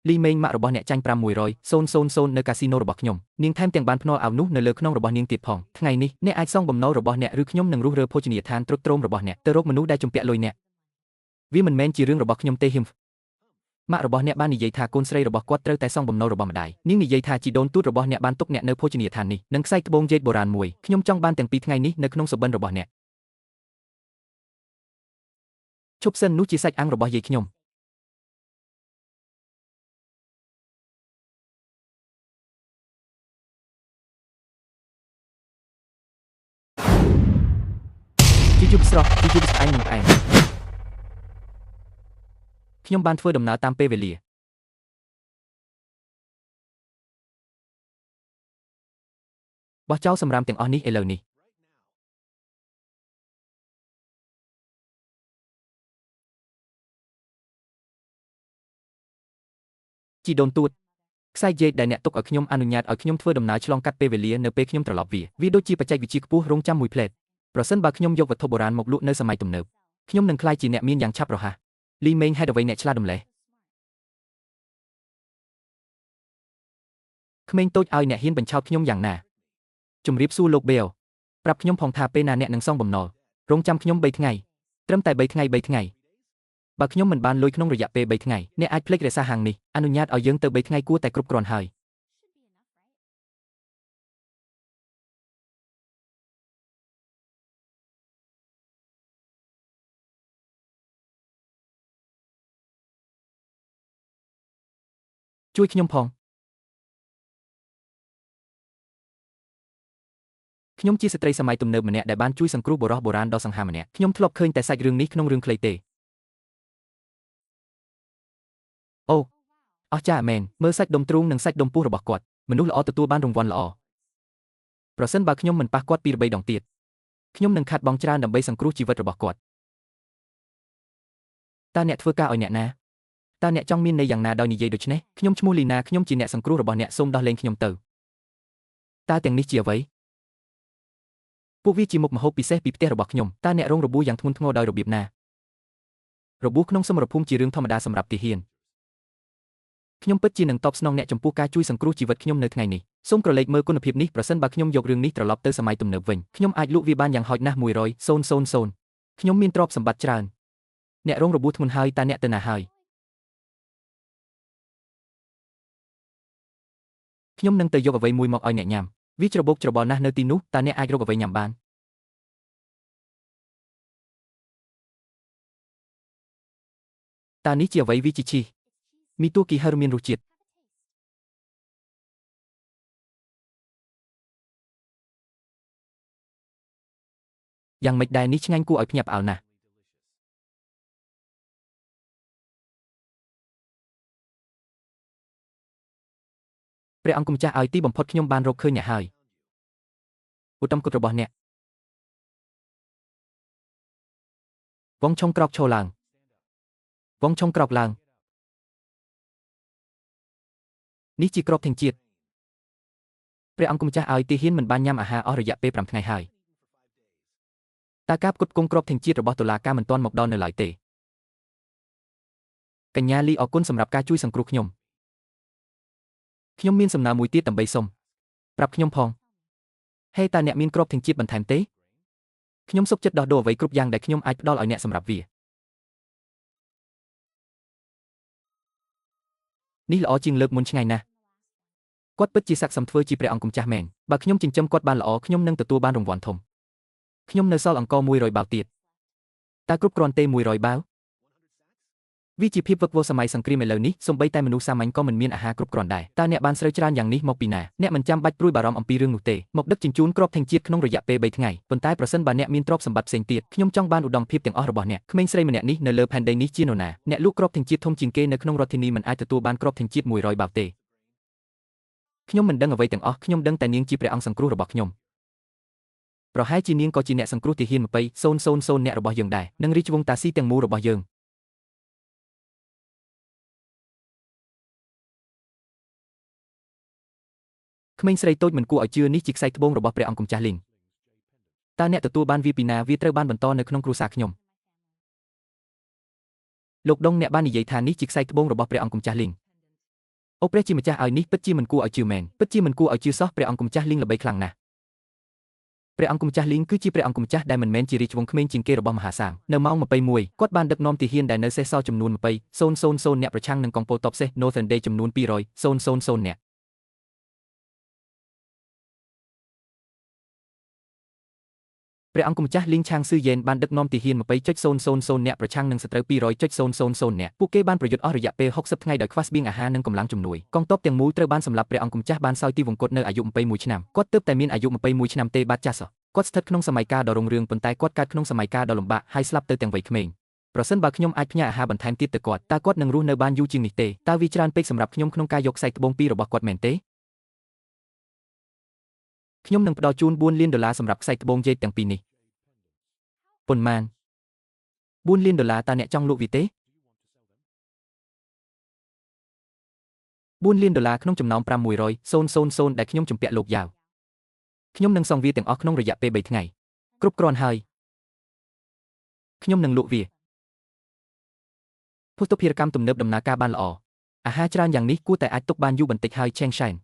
លីមេងម៉ាក់របស់អ្នកចាញ់500,000នៅកាស៊ីណូរបស់ខ្ញុំនាងថែមទាំងបានភ្នាល់អាវនោះនៅលើខ្នងរបស់នាងទៀតផងថ្ងៃនេះអ្នកអាចសងបំណុលរបស់អ្នកឬខ្ញុំនឹងរុះរើភោជនីយដ្ឋានទ្រុឌទ្រោមរបស់អ្នកទៅរកមនុស្សដែលជំពាក់លុយអ្នកវាមិនមែនជារឿងរបស់ខ្ញុំទេហ៊ឹមម៉ាក់របស់អ្នកបាននិយាយថាកូនស្រីរបស់គាត់ត្រូវតែសងបំណុលរបស់ម្ដាយនាងនិយាយថាជីដូនទូតរបស់អ្នកបានទុកអ្នកនៅភោជនីយដ្ឋាននេះនិងខ្សែត្បូងយេតបុរាណមួយខ្ញុំចង់បានទាំងពីរថ្ងៃនេះនៅក្នុងសុបិនរបស់អ្នកឈប់សិននោះជាសាច់អាំងរបស់យាយខ្ញុំជាយប់ស្រស់ជាយប់ស្អែងនិងផ្អែមខ្ញុំបានធ្វើដំណើរតាមពេលវេលាបោះចោលសម្រាមទាំងអស់នេះឥឡូវនេះជីដូនទូតខ្សែយេតដែលអ្នកទុកឲ្យខ្ញុំអនុញ្ញាតឲ្យខ្ញុំធ្វើដំណើរឆ្លងកាត់ពេលវេលានៅពេលខ្ញុំត្រឡប់វាដូចជាបច្ចេកវិទ្យាខ្ពស់រងចាំមួយផ្លែតប្រសិនបើខ្ញុំយកវត្ថុបុរាណមកលក់នៅសម័យទំនើបខ្ញុំនឹងក្លាយជាអ្នកមានយ៉ាងឆាប់រហ័សលីមេងហេតុអ្វីអ្នកឆ្លាតម្ល៉េះក្មេងតូចឲ្យអ្នកហ៊ានបញ្ឆោតខ្ញុំយ៉ាងណាជំរាបសួរលោកបេលប្រាប់ខ្ញុំផងថាពេលណាអ្នកនឹងសងបំណុលរងចាំខ្ញុំ3ថ្ងៃត្រឹមតែ3ថ្ងៃ3ថ្ងៃបើខ្ញុំមិនបានលុយក្នុងរយៈពេល3ថ្ងៃអ្នកអាចភ្លេចរក្សាហាងនេះអនុញ្ញាតឲ្យយើងទៅ3ថ្ងៃគួរតែគ្រប់គ្រាន់ហើយជួយខ្ញុំផងខ្ញុំជាស្ត្រីសម័យទំនើបម្នាក់ដែលបានជួយសង្គ្រោះបុរសបុរាណដ៏សង្ហាម្នាក់ខ្ញុំធ្លាប់ឃើញតែសាច់រឿងនេះក្នុងរឿងខ្លីទេអូអស្ចារ្យមែនមើលសាច់ដុំទ្រូងនិងសាច់ដុំពោះរបស់គាត់មនុស្សល្អទទួលបានរង្វាន់ល្អប្រសិនបើខ្ញុំមិនប៉ះគាត់ពីរបីដងទៀតខ្ញុំនឹងខាតបង់ច្រើនដើម្បីសង្គ្រោះជីវិតរបស់គាត់តើអ្នកធ្វើការឲ្យអ្នកណាតើអ្នកចង់មានន័យយ៉ាងណាដោយនិយាយដូច្នេះខ្ញុំឈ្មោះលីណាខ្ញុំជាអ្នកសង្គ្រោះរបស់អ្នកសូមដោះលែងខ្ញុំទៅតើទាំងនេះជាអ្វីពួកវាជាមុខម្ហូបពិសេសពីផ្ទះរបស់ខ្ញុំតើអ្នករងរបួសយ៉ាងធ្ងន់ធ្ងរដោយរបៀបណារបួសក្នុងសមរភូមិជារឿងធម្មតាសម្រាប់ទាហានខ្ញុំពិតជានឹងតបស្នងអ្នកចំពោះការជួយសង្គ្រោះជីវិតខ្ញុំនៅថ្ងៃនេះសូមក្រឡេកមើលគុណភាពនេះប្រសិនបើខ្ញុំយករឿងនេះត្រឡប់ទៅសម័យទំនើបវិញខ្ញុំអាចលក់វាបានយ៉ាងហោចណាស់100,000ខ្ញុំមានទ្រព្យសម្បត្តិច្រើនអ្នករងរបួសធ្ងន់ហើយតើអ្នកទៅណាហើយខ្ញុំនឹងទៅយកអ្វីមួយមកឲ្យអ្នកញ៉ាំវាច្របូកច្របល់ណាស់នៅទីនោះតើអ្នកអាចរកអ្វីញ៉ាំបានតើនេះជាអ្វីវាជាឈីសមីតួគីហឺមានរសជាតិយ៉ាងម៉េចដែរនេះឆ្ងាញ់គួរឲ្យភ្ញាក់ផ្អើលណាស់ព្រះអង្គម្ចាស់ឲ្យទីបំផុតខ្ញុំបានរកឃើញអ្នកហើយឧត្តមគុណរបស់អ្នកវងឆុងក្រោកឈរឡើងវងឆុងក្រោកឡើងនេះជាក្របធិងជាតិព្រះអង្គម្ចាស់ឲ្យទាហានមិនបានញ៉ាំអាហារអស់រយៈពេល5ថ្ងៃហើយតើការផ្គត់ផ្គង់ក្របធិងជាតិរបស់តុលាការមិនទាន់មកដល់នៅឡើយទេកញ្ញាលីអរគុណសម្រាប់ការជួយសង្គ្រោះខ្ញុំខ្ញុំមានសំណើមួយទៀតដើម្បីសុំប្រាប់ខ្ញុំផងហេតើអ្នកមានក្របធិងជាតិបន្ថែមទេខ្ញុំសុខចិត្តដោះដូរអ្វីគ្រប់យ៉ាងដែលខ្ញុំអាចផ្ដល់ឲ្យអ្នកសម្រាប់វានេះល្អជាងលើកមុនឆ្ងាយណាស់គាត់ពិតជាស័ក្តិសមធ្វើជាព្រះអង្គម្ចាស់មែនបើខ្ញុំចិញ្ចឹមគាត់បានល្អខ្ញុំនឹងទទួលបានរង្វាន់ធំខ្ញុំនៅសល់អង្ករ100បាវទៀតតើគ្រប់គ្រាន់ទេ100បាវវាជាភាពវឹកវរសម័យសង្គ្រាមឥឡូវនេះសូម្បីតែមនុស្សសាមញ្ញក៏មិនមានអាហារគ្រប់គ្រាន់ដែរតើអ្នកបានស្រូវច្រើនយ៉ាងនេះមកពីណាអ្នកមិនចាំបាច់ព្រួយបារម្ភអំពីរឿងនោះទេមកដឹកជញ្ជូនគ្រាប់ធិងជាតិក្នុងរយៈពេល3ថ្ងៃប៉ុន្តែប្រសិនបើអ្នកមានទ្រព្យសម្បត្តិផ្សេងទៀតខ្ញុំចង់បានឧត្តមភាពទាំងអស់របស់អ្នកក្មេងស្រីម្នាក់នេះនៅលើផែនដីនេះជានរណាអ្នកលក់គ្រាប់ធិងជាតិធំជាងគេនៅក្នុងរដ្ឋធានីមិនអាចទទួលបានគ្រាប់ធិងជាតិ100បាវទេខ្ញុំមិនដឹងអ្វីទាំងអស់ខ្ញុំដឹងតែនាងជាព្រះអង្គសង្គ្រោះរបស់ខ្ញុំប្រហែលជានាងក៏ជាអ្នកសង្គ្រោះទាហាន20,000អ្នករបស់យើងដែរនិងរាជវង្សតាស៊ីទាំងមូលរបស់យើងក្មេងស្រីតូចមិនគួរឲ្យជឿនេះជាខ្សែត្បូងរបស់ព្រះអង្គម្ចាស់លីងតើអ្នកទទួលបានវាពីណាវាត្រូវបានបន្តនៅក្នុងគ្រួសារខ្ញុំលោកដងអ្នកបាននិយាយថានេះជាខ្សែត្បូងរបស់ព្រះអង្គម្ចាស់លីង អូព្រះជាម្ចាស់ឲ្យនេះពិតជាមិនគួរឲ្យជឿមែនពិតជាមិនគួរឲ្យជឿសោះព្រះអង្គម្ចាស់លីងល្បីខ្លាំងណាស់ព្រះអង្គម្ចាស់លីងគឺជាព្រះអង្គម្ចាស់ដែលមិនមែនជារាជវង្សក្មេងជាងគេរបស់មហាសាងនៅម៉ោង21គាត់បានដឹកនាំទាហានដែលនៅសេសសល់ចំនួន20,000អ្នកប្រឆាំងនឹងកងពលទ័ពសេះ Northern Day ចំនួន200,000អ្នកព្រះអង្គម្ចាស់លីងឆាងស៊ឺយ៉េនបានដឹកនាំទាហាន20.000អ្នកប្រឆាំងនឹងសត្រូវ200.000អ្នកពួកគេបានប្រយុទ្ធអស់រយៈពេល60ថ្ងៃដោយខ្វះស្បៀងអាហារនិងកម្លាំងជំនួយកងទ័ពទាំងមូលត្រូវបានសម្លាប់ព្រះអង្គម្ចាស់បានសោយទីវង្គតនៅអាយុ21ឆ្នាំគាត់ទើបតែមានអាយុ21ឆ្នាំទេបាទចាស់គាត់ស្ថិតក្នុងសម័យកាលដ៏រុងរឿងប៉ុន្តែគាត់កើតក្នុងសម័យកាលដ៏លំបាកហើយស្លាប់ទៅទាំងវ័យក្មេងប្រសិនបើខ្ញុំអាចផ្ញើអាហារបន្ថែមទៀតទៅគាត់តើគាត់នឹងរស់នៅបានយូរជាងនេះទេតើវាច្រើនពេកសម្រាប់ខ្ញុំក្នុងការយកខ្សែត្បូងពីររបស់គាត់មែនទេខ្ញុំនឹងផ្ដល់ជូន4លានដុល្លារសម្រាប់ខ្សែត្បូងយេតទាំងពីរនេះប៉ុន្មាន4លានដុល្លារតើអ្នកចង់លក់វាទេ4លានដុល្លារក្នុងចំណោម500,000ដែលខ្ញុំជំពាក់លោកយ៉ាវខ្ញុំនឹងសងវាទាំងអស់ក្នុងរយៈពេល3ថ្ងៃគ្រប់គ្រាន់ហើយខ្ញុំនឹងលក់វាភស្តុភារកម្មទំនើបដំណើរការបានល្អអាហារច្រើនយ៉ាងនេះគួរតែអាចទុកបានយូរបន្តិចហើយឆេងឆែន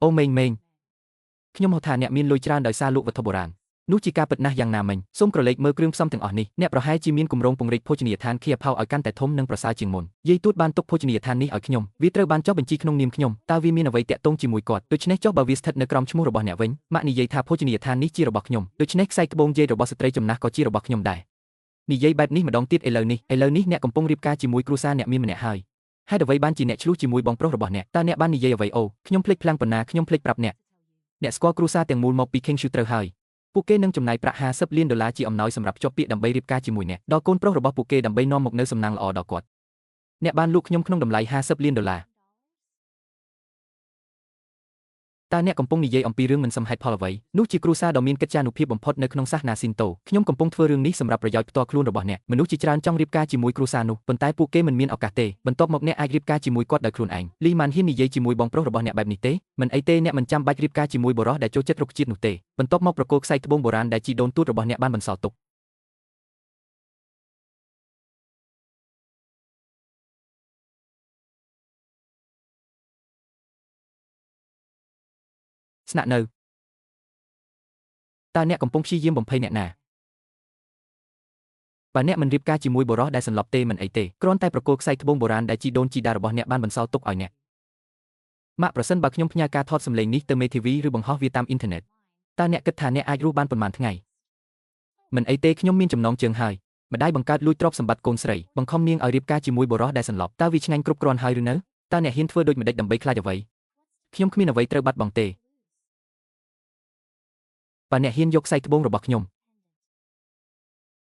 អូមេងមេងខ្ញុំហៅថាអ្នកមានលុយច្រើនដោយសារលក់វត្ថុបុរាណនោះជាការពិតណាស់យ៉ាងណាមិញសូមក្រឡេកមើលគ្រឿងផ្សំទាំងអស់នេះអ្នកប្រហែលជាមានគម្រោងពង្រីកភោជនីយដ្ឋានខៀផៅឲ្យកាន់តែធំនិងប្រសើរជាងមុនយាយទូតបានទុកភោជនីយដ្ឋាននេះឲ្យខ្ញុំវាត្រូវបានចុះបញ្ជីក្នុងនាមខ្ញុំតើវាមានអ្វីតាក់ទងជាមួយគាត់ដូច្នេះចុះបើវាស្ថិតនៅក្រោមឈ្មោះរបស់អ្នកវិញម៉ាក់និយាយថាភោជនីយដ្ឋាននេះជារបស់ខ្ញុំដូច្នេះខ្សែត្បូងយាយរបស់ស្ត្រីចំណាស់ក៏ជារបស់ខ្ញុំដែរនិយាយបែបនេះម្ដងទៀតឥឡូវនេះអ្នកកំពុងរៀបការជាមួយគ្រួសារអ្នកមានម្នាក់ហើយហេតុអ្វីបានជាអ្នកឆ្លោះជាមួយបងប្រុសរបស់អ្នកតើអ្នកបាននិយាយអ្វីអូខ្ញុំភ្លេចភ្លាំងប៉ុណ្ណាខ្ញុំភ្លេចប្រាប់អ្នកអ្នកស្គាល់គ្រួសារទាំងមូលមកពី King Shu ត្រូវហើយពួកគេនឹងចំណាយប្រាក់50លានដុល្លារជាអំណោយសម្រាប់ជាប់ពាក្យដើម្បីរៀបការជាមួយអ្នកដល់កូនប្រុសរបស់ពួកគេដើម្បីនាំមកនូវសំណាងល្អដល់គាត់អ្នកបានលក់ខ្ញុំក្នុងតម្លៃ50លានដុល្លារតើអ្នកកំពុងនិយាយអំពីរឿងមិនសមហេតុផលអ្វីនោះជាគ្រួសារដ៏មានកិត្យានុភាពបំផុតនៅក្នុងសាសនាស៊ីនតូខ្ញុំកំពុងធ្វើរឿងនេះសម្រាប់ប្រយោជន៍ផ្ទាល់ខ្លួនរបស់អ្នកមនុស្សជាច្រើនចង់រៀបការជាមួយគ្រួសារនោះប៉ុន្តែពួកគេមិនមានឱកាសទេបន្ទាប់មកអ្នកអាចរៀបការជាមួយគាត់ដោយខ្លួនឯងលីម៉ានហ៊ាននិយាយជាមួយបងប្រុសរបស់អ្នកបែបនេះទេមិនអីទេអ្នកមិនចាំបាច់រៀបការជាមួយបុរសដែលចូលចិត្តរុក្ខជាតិនោះទេបន្ទាប់មកប្រគល់ខ្សែត្បូងបុរាណដែលជីដូនទូតរបស់អ្នកបានបន្សល់ទុកស្នាក់នៅតើអ្នកកំពុងព្យាយាមបំភ័យអ្នកណាបើអ្នកមិនរៀបការជាមួយបុរសដែលសន្លប់ទេមិនអីទេគ្រាន់តែប្រគល់ខ្សែត្បូងបុរាណដែលជីដូនជីតារបស់អ្នកបានបន្សល់ទុកឲ្យអ្នកម៉ាក់ប្រសិនបើខ្ញុំផ្ញើការថតសម្លេងនេះទៅមេធាវីឬបង្ហោះវាតាមអ៊ីនធឺណិតតើអ្នកគិតថាអ្នកអាចរស់បានប៉ុន្មានថ្ងៃមិនអីទេខ្ញុំមានចំណងជើងហើយម្ដាយបង្កើតលួចទ្រព្យសម្បត្តិកូនស្រីបង្ខំនាងឲ្យរៀបការជាមួយបុរសដែលសន្លប់តើវាឆ្ងាញ់គ្រប់គ្រាន់ហើយឬនៅតើអ្នកហ៊ានធ្វើដូចម្តេចដើម្បីខ្លាចអ្វីខ្ញុំគ្មានអ្វីត្រូវបាត់បង់ទេបើអ្នកហ៊ានយកខ្សែត្បូងរបស់ខ្ញុំ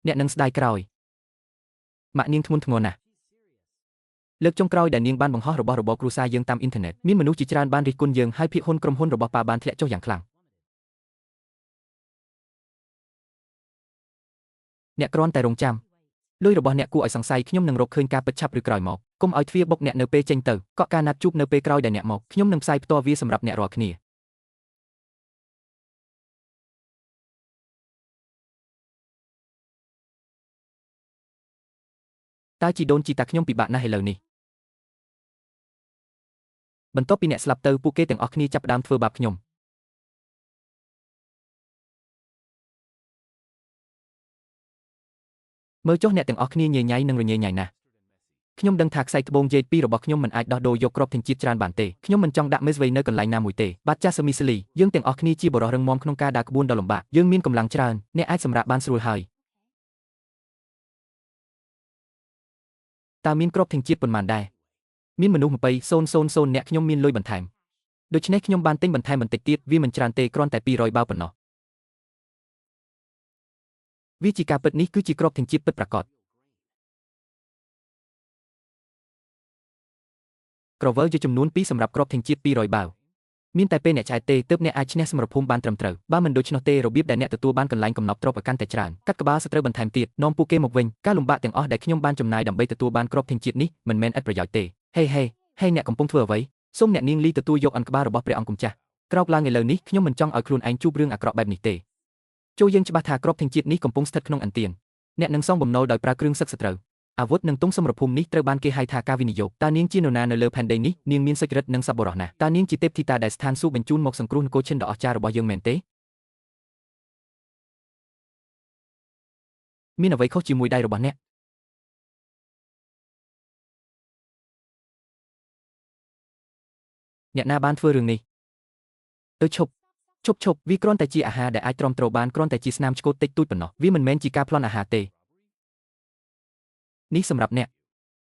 អ្នកនឹងស្ដាយក្រោយម៉ាក់នាងធ្ងន់ធ្ងរណាស់លើកចុងក្រោយដែលនាងបានបង្ហោះរបស់របរគ្រួសារយើងតាមអ៊ីនធឺណិតមានមនុស្សជាច្រើនបានរិះគន់យើងហើយភាគហ៊ុនក្រុមហ៊ុនរបស់ប៉ាបានធ្លាក់ចុះយ៉ាងខ្លាំងអ្នកគ្រាន់តែរងចាំលុយរបស់អ្នកគួរឲ្យសង្ស័យខ្ញុំនឹងរកឃើញការពិតឆាប់ឬក្រោយមកកុំឲ្យទ្វារបុកអ្នកនៅពេលចេញទៅកក់ការណាត់ជួបនៅពេលក្រោយដែលអ្នកមកខ្ញុំនឹងផ្សាយផ្ទាល់វាសម្រាប់អ្នករាល់គ្នាតើជីដូនជីតាខ្ញុំពិបាកណាស់ឥឡូវនេះបន្ទាប់ពីអ្នកស្លាប់ទៅពួកគេទាំងអស់គ្នាចាប់ផ្ដើមធ្វើបាបខ្ញុំមើលចុះអ្នកទាំងអស់គ្នាញញ៉ៃនិងរញ៉េញ៉ៃណាស់ខ្ញុំដឹងថាខ្សែត្បូងយេតពីររបស់ខ្ញុំមិនអាចដោះដូរយកគ្រាប់ធញ្ញជាតិច្រើនបានទេខ្ញុំមិនចង់ដាក់មេស្វ័យនៅកន្លែងណាមួយទេបាទចាស់សមីស្លីយើងទាំងអស់គ្នាជាបុរសរឹងមាំក្នុងការដើរក្បួនដ៏លំបាកយើងមានកម្លាំងច្រើនអ្នកអាចសម្រាកបានស្រួលហើយតើមានគ្រាប់ធញ្ញជាតិប៉ុន្មានដែរមានមនុស្ស20,000អ្នកខ្ញុំមានលុយបន្ថែមដូច្នេះខ្ញុំបានទិញបន្ថែមបន្តិចទៀតវាមិនច្រើនទេគ្រាន់តែ200បាវប៉ុណ្ណោះវាជាការពិតនេះគឺជាគ្រាប់ធញ្ញជាតិពិតប្រាកដក្រវិលជាចំនួន2សម្រាប់គ្រាប់ធញ្ញជាតិ200បាវមានតែពេលអ្នកឆ្អែតទេទើបអ្នកអាចឈ្នះសមរភូមិបានត្រឹមត្រូវបើមិនដូច្នោះទេរបៀបដែលអ្នកទទួលបានកន្លែងកំណប់ទ្រព្យឲ្យកាន់តែច្រើនកាត់ក្បាលសត្រូវបន្ថែមទៀតនាំពួកគេមកវិញការលំបាកទាំងអស់ដែលខ្ញុំបានចំណាយដើម្បីទទួលបានគ្រាប់ធញ្ញជាតិនេះមិនមែនឥតប្រយោជន៍ទេហេហេហេអ្នកកំពុងធ្វើអ្វីសូមអ្នកនាងលីទទួលយកអង្កក្បាលរបស់ព្រះអង្គម្ចាស់ក្រោកឡើងឥឡូវនេះខ្ញុំមិនចង់ឲ្យខ្លួនឯងជួបរឿងអាក្រក់បែបនេះទេចូលយើងច្បាស់ថាគ្រាប់ធញ្ញជាតិនេះកំពុងស្ថិតក្នុងអន្ទាន អ្នកនឹងសងបំណុលដោយប្រើគ្រឿងសឹកសត្រូវអាវុធនិងទង់សមរភូមិនេះត្រូវបានគេហៅថាការវិនិយោគតើនាងជានរណានៅលើផែនដីនេះនាងមានសុចរិតនិងសប្បុរសណាស់តើនាងជាទេពធីតាដែលស្ថានសួគ៌បញ្ជូនមកសង្គ្រោះនគរឈិនដ៏អស្ចារ្យរបស់យើងមែនទេមានអ្វីខុសជាមួយដៃរបស់អ្នកអ្នកណាបានធ្វើរឿងនេះទៅឈប់ឈប់ឈប់វាគ្រាន់តែជាអាហារដែលអាចទ្រាំទ្របានគ្រាន់តែជាស្នាមឆ្កូតតិចតួចប៉ុណ្ណោះវាមិនមែនជាការប្លន់អាហារទេនេះសម្រាប់អ្នក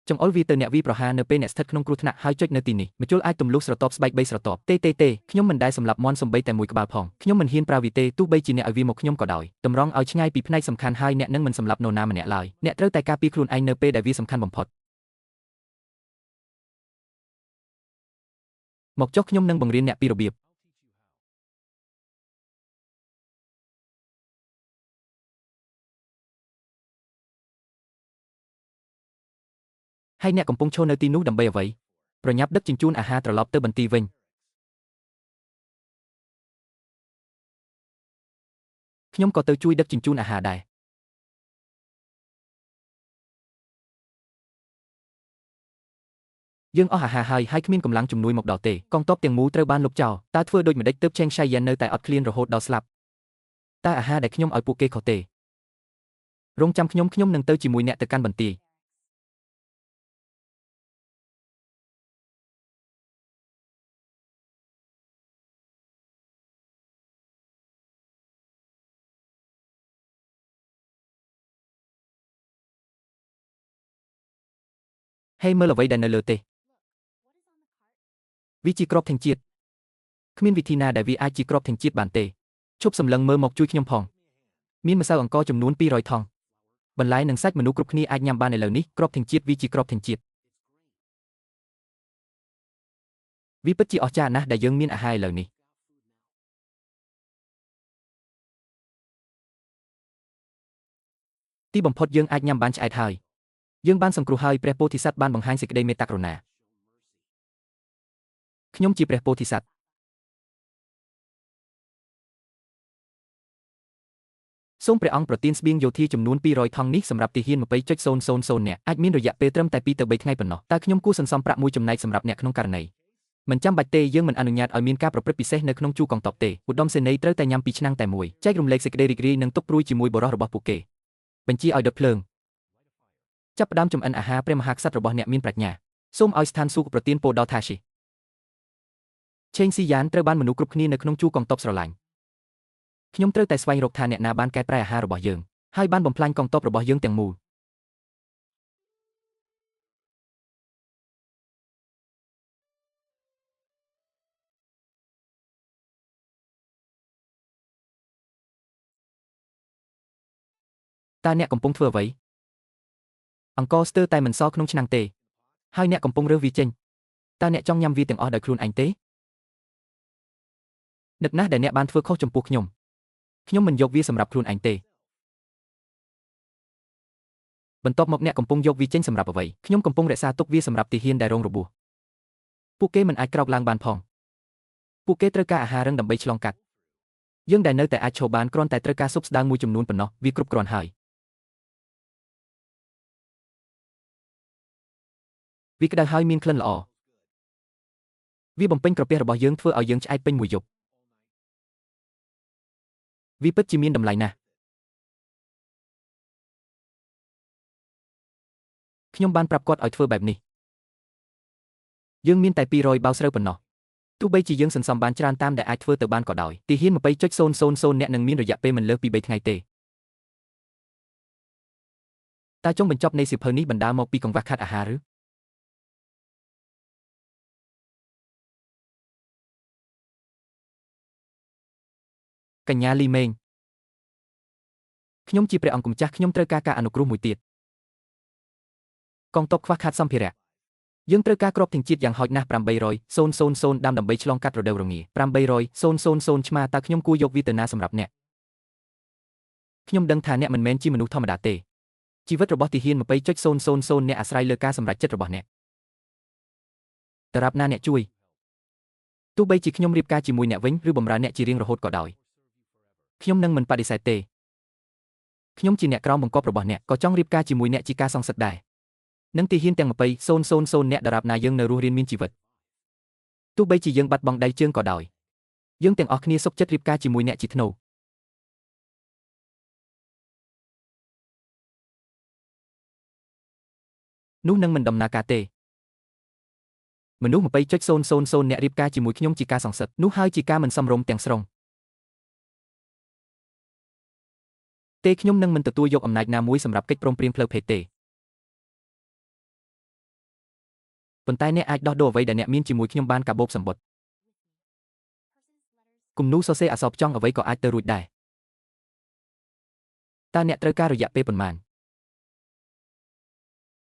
ចង្អុលវាទៅអ្នកវាប្រហារនៅពេលអ្នកស្ថិតក្នុងគ្រោះថ្នាក់ហើយចុចនៅទីនេះម្ជុលអាចទម្លុះស្រទាប់ស្បែក3ស្រទាប់ទេទេទេខ្ញុំមិនដែលសម្លាប់មាន់សំបីតែមួយក្បាលផងខ្ញុំមិនហ៊ានប្រើវាទេទោះបីជាអ្នកឲ្យវាមកខ្ញុំក៏ដោយតម្រង់ឲ្យឆ្ងាយពីផ្នែកសំខាន់ហើយអ្នកនឹងមិនសម្លាប់នរណាម្នាក់ឡើយអ្នកត្រូវតែការពារខ្លួនឯងនៅពេលដែលវាសំខាន់បំផុតមកចុះខ្ញុំនឹងបង្រៀនអ្នកពីរបៀបហើយអ្នកកំពុងឈរនៅទីនោះដើម្បីអ្វីប្រញាប់ដឹកជញ្ជូនអាហារត្រឡប់ទៅបន្ទាយវិញខ្ញុំក៏ទៅជួយដឹកជញ្ជូនអាហារដែរយើងអស់អាហារហើយហើយគ្មានកម្លាំងជំនួយមកដល់ទេកងទ័ពទាំងមូលត្រូវបានលុបចោលតើធ្វើដូចម្តេចទើបឆេងឆៃយ៉ែននៅតែអត់ឃ្លានរហូតដល់ស្លាប់តើអាហារដែលខ្ញុំឲ្យពួកគេខុសទេរងចាំខ្ញុំខ្ញុំនឹងទៅជាមួយអ្នកទៅកាន់បន្ទាយហេមើលអ្វីដែលនៅលើទេវាជាក្របធញ្ញជាតិគ្មានវិធីណាដែលវាអាចជាក្របធញ្ញជាតិបានទេឈប់សម្លឹងមើលមកជួយខ្ញុំផងមានម្សៅអង្ករចំនួន200ថង់បន្លែនិងសាច់មនុស្សគ្រប់គ្នាអាចញ៉ាំបានឥឡូវនេះក្របធញ្ញជាតិវាជាក្របធញ្ញជាតិវាពិតជាអស្ចារ្យណាស់ដែលយើងមានអាហារឥឡូវនេះទីបំផុតយើងអាចញ៉ាំបានឆ្អែតហើយយើងបានសង្គ្រោះហើយព្រះពោធិសត្វបានបង្ហាញសេចក្តីមេត្តាករុណាខ្ញុំជាព្រះពោធិសត្វសូមព្រះអង្គប្រទានស្បៀងយោធាចំនួន200ថង់នេះសម្រាប់ទាហាន 20.000 នាក់អាចមានរយៈពេលត្រឹមតែ2ទៅ3ថ្ងៃប៉ុណ្ណោះតើខ្ញុំគួរសន្សំប្រាក់មួយចំណែកសម្រាប់អ្នកក្នុងករណីមិនចាំបាច់ទេយើងមិនអនុញ្ញាតឲ្យមានការប្រព្រឹត្តពិសេសនៅក្នុងជួរកងទ័ពទេឧត្តមសេនីយ៍ត្រូវតែញ៉ាំពីឆ្នាំងតែមួយចែករំលែកសេចក្តីរីករាយនិងទុក្ខព្រួយជាមួយបុរសរបស់ពួកគេបញ្ជាឲ្យដុតភ្លើងចាប់ផ្ដើមចម្អិនអាហារព្រះមហាក្សត្ររបស់អ្នកមានប្រាជ្ញាសូមឲ្យស្ថានសួគ៌ប្រទានពរដល់ថាស៊ីឆេងស៊ីយ៉ានត្រូវបានមនុស្សគ្រប់គ្នានៅក្នុងជួរកងទ័ពស្រឡាញ់ខ្ញុំត្រូវតែស្វែងរកថាអ្នកណាបានកែប្រែអាហាររបស់យើងហើយបានបំផ្លាញកងទ័ពរបស់យើងទាំងមូលតើអ្នកកំពុងធ្វើអ្វីអង្ករស្ទើរតែមិនសល់ក្នុងឆ្នាំងទេហើយអ្នកកំពុងរើសវាចេញតើអ្នកចង់ញ៉ាំវាទាំងអស់ដោយខ្លួនឯងទេនឹកណាស់ដែលអ្នកបានធ្វើខុសចំពោះខ្ញុំខ្ញុំមិនយកវាសម្រាប់ខ្លួនឯងទេបន្ទាប់មកអ្នកកំពុងយកវាចេញសម្រាប់អ្វីខ្ញុំកំពុងរក្សាទុកវាសម្រាប់ទាហានដែលរងរបួសពួកគេមិនអាចក្រោកឡើងបានផងពួកគេត្រូវការអាហាររឹងដើម្បីឆ្លងកាត់យើងដែលនៅតែអាចឈរបានគ្រាន់តែត្រូវការស៊ុបស្ដើងមួយចំនួនប៉ុណ្ណោះវាគ្រប់គ្រាន់ហើយវាក្តៅហើយមានក្លិនល្អវាបំពេញក្រពះរបស់យើងធ្វើឲ្យយើងឆ្អែតពេញមួយយប់វាពិតជាមានតម្លៃណាស់ខ្ញុំបានប្រាប់គាត់ឲ្យធ្វើបែបនេះយើងមានតែ200បាវស្រូវប៉ុណ្ណោះទោះបីជាយើងសន្សំបានច្រើនតាមដែលអាចធ្វើទៅបានក៏ដោយទាហាន 20.000 នាក់នឹងមានរយៈពេលមិនលើសពី3ថ្ងៃទេតើចុងបញ្ចប់នៃសៀវភៅនេះបណ្ដាលមកពីកង្វះខាតអាហារឬកញ្ញាលីមេងខ្ញុំជាព្រះអង្គម្ចាស់ខ្ញុំត្រូវការការអនុគ្រោះមួយទៀតកងទ័ពខ្វះខាតសម្ភារៈយើងត្រូវការគ្រាប់ធញ្ញជាតិយ៉ាងហោចណាស់800,000 ដើមដើម្បីឆ្លងកាត់រដូវរងា800,000 ឆ្មាតើខ្ញុំគួរយកវាទៅណាសម្រាប់អ្នកខ្ញុំដឹងថាអ្នកមិនមែនជាមនុស្សធម្មតាទេជីវិតរបស់ទាហាន 20.000 អ្នកអាស្រ័យលើការសម្រេចចិត្តរបស់អ្នកដរាបណាអ្នកជួយទោះបីជាខ្ញុំរៀបការជាមួយអ្នកវិញឬបម្រើអ្នកជារៀងរហូតក៏ដោយខ្ញុំនឹងមិនបដិសេធទេ ខ្ញុំជាអ្នកក្រោមបង្គាប់របស់អ្នកក៏ចង់រៀបការជាមួយអ្នកជាការសងសឹកដែរនិងទាហានទាំង20,000អ្នកដរាបណាយើងនៅរស់រានមានជីវិតទោះបីជាយើងបាត់បង់ដៃជើងក៏ដោយយើងទាំងអស់គ្នាសុខចិត្តរៀបការជាមួយអ្នកជាធ្នូនោះនឹងមិនដំណើរការទេមនុស្ស20.000អ្នករៀបការជាមួយខ្ញុំជាការសងសឹកនោះហើយជាការមិនសមរម្យទាំងស្រុងទេខ្ញុំនឹងមិនទទួលយកអំណាចណាមួយសម្រាប់កិច្ចព្រមព្រៀងផ្លូវភេទទេប៉ុន្តែអ្នកអាចដោះដូរអ្វីដែលអ្នកមានជាមួយខ្ញុំបានកាបូបសម្បុត្រគំនូសរសេរអក្សរផ្ចង់អ្វីក៏អាចទៅរួចដែរតើអ្នកត្រូវការរយៈពេលប៉ុន្មាន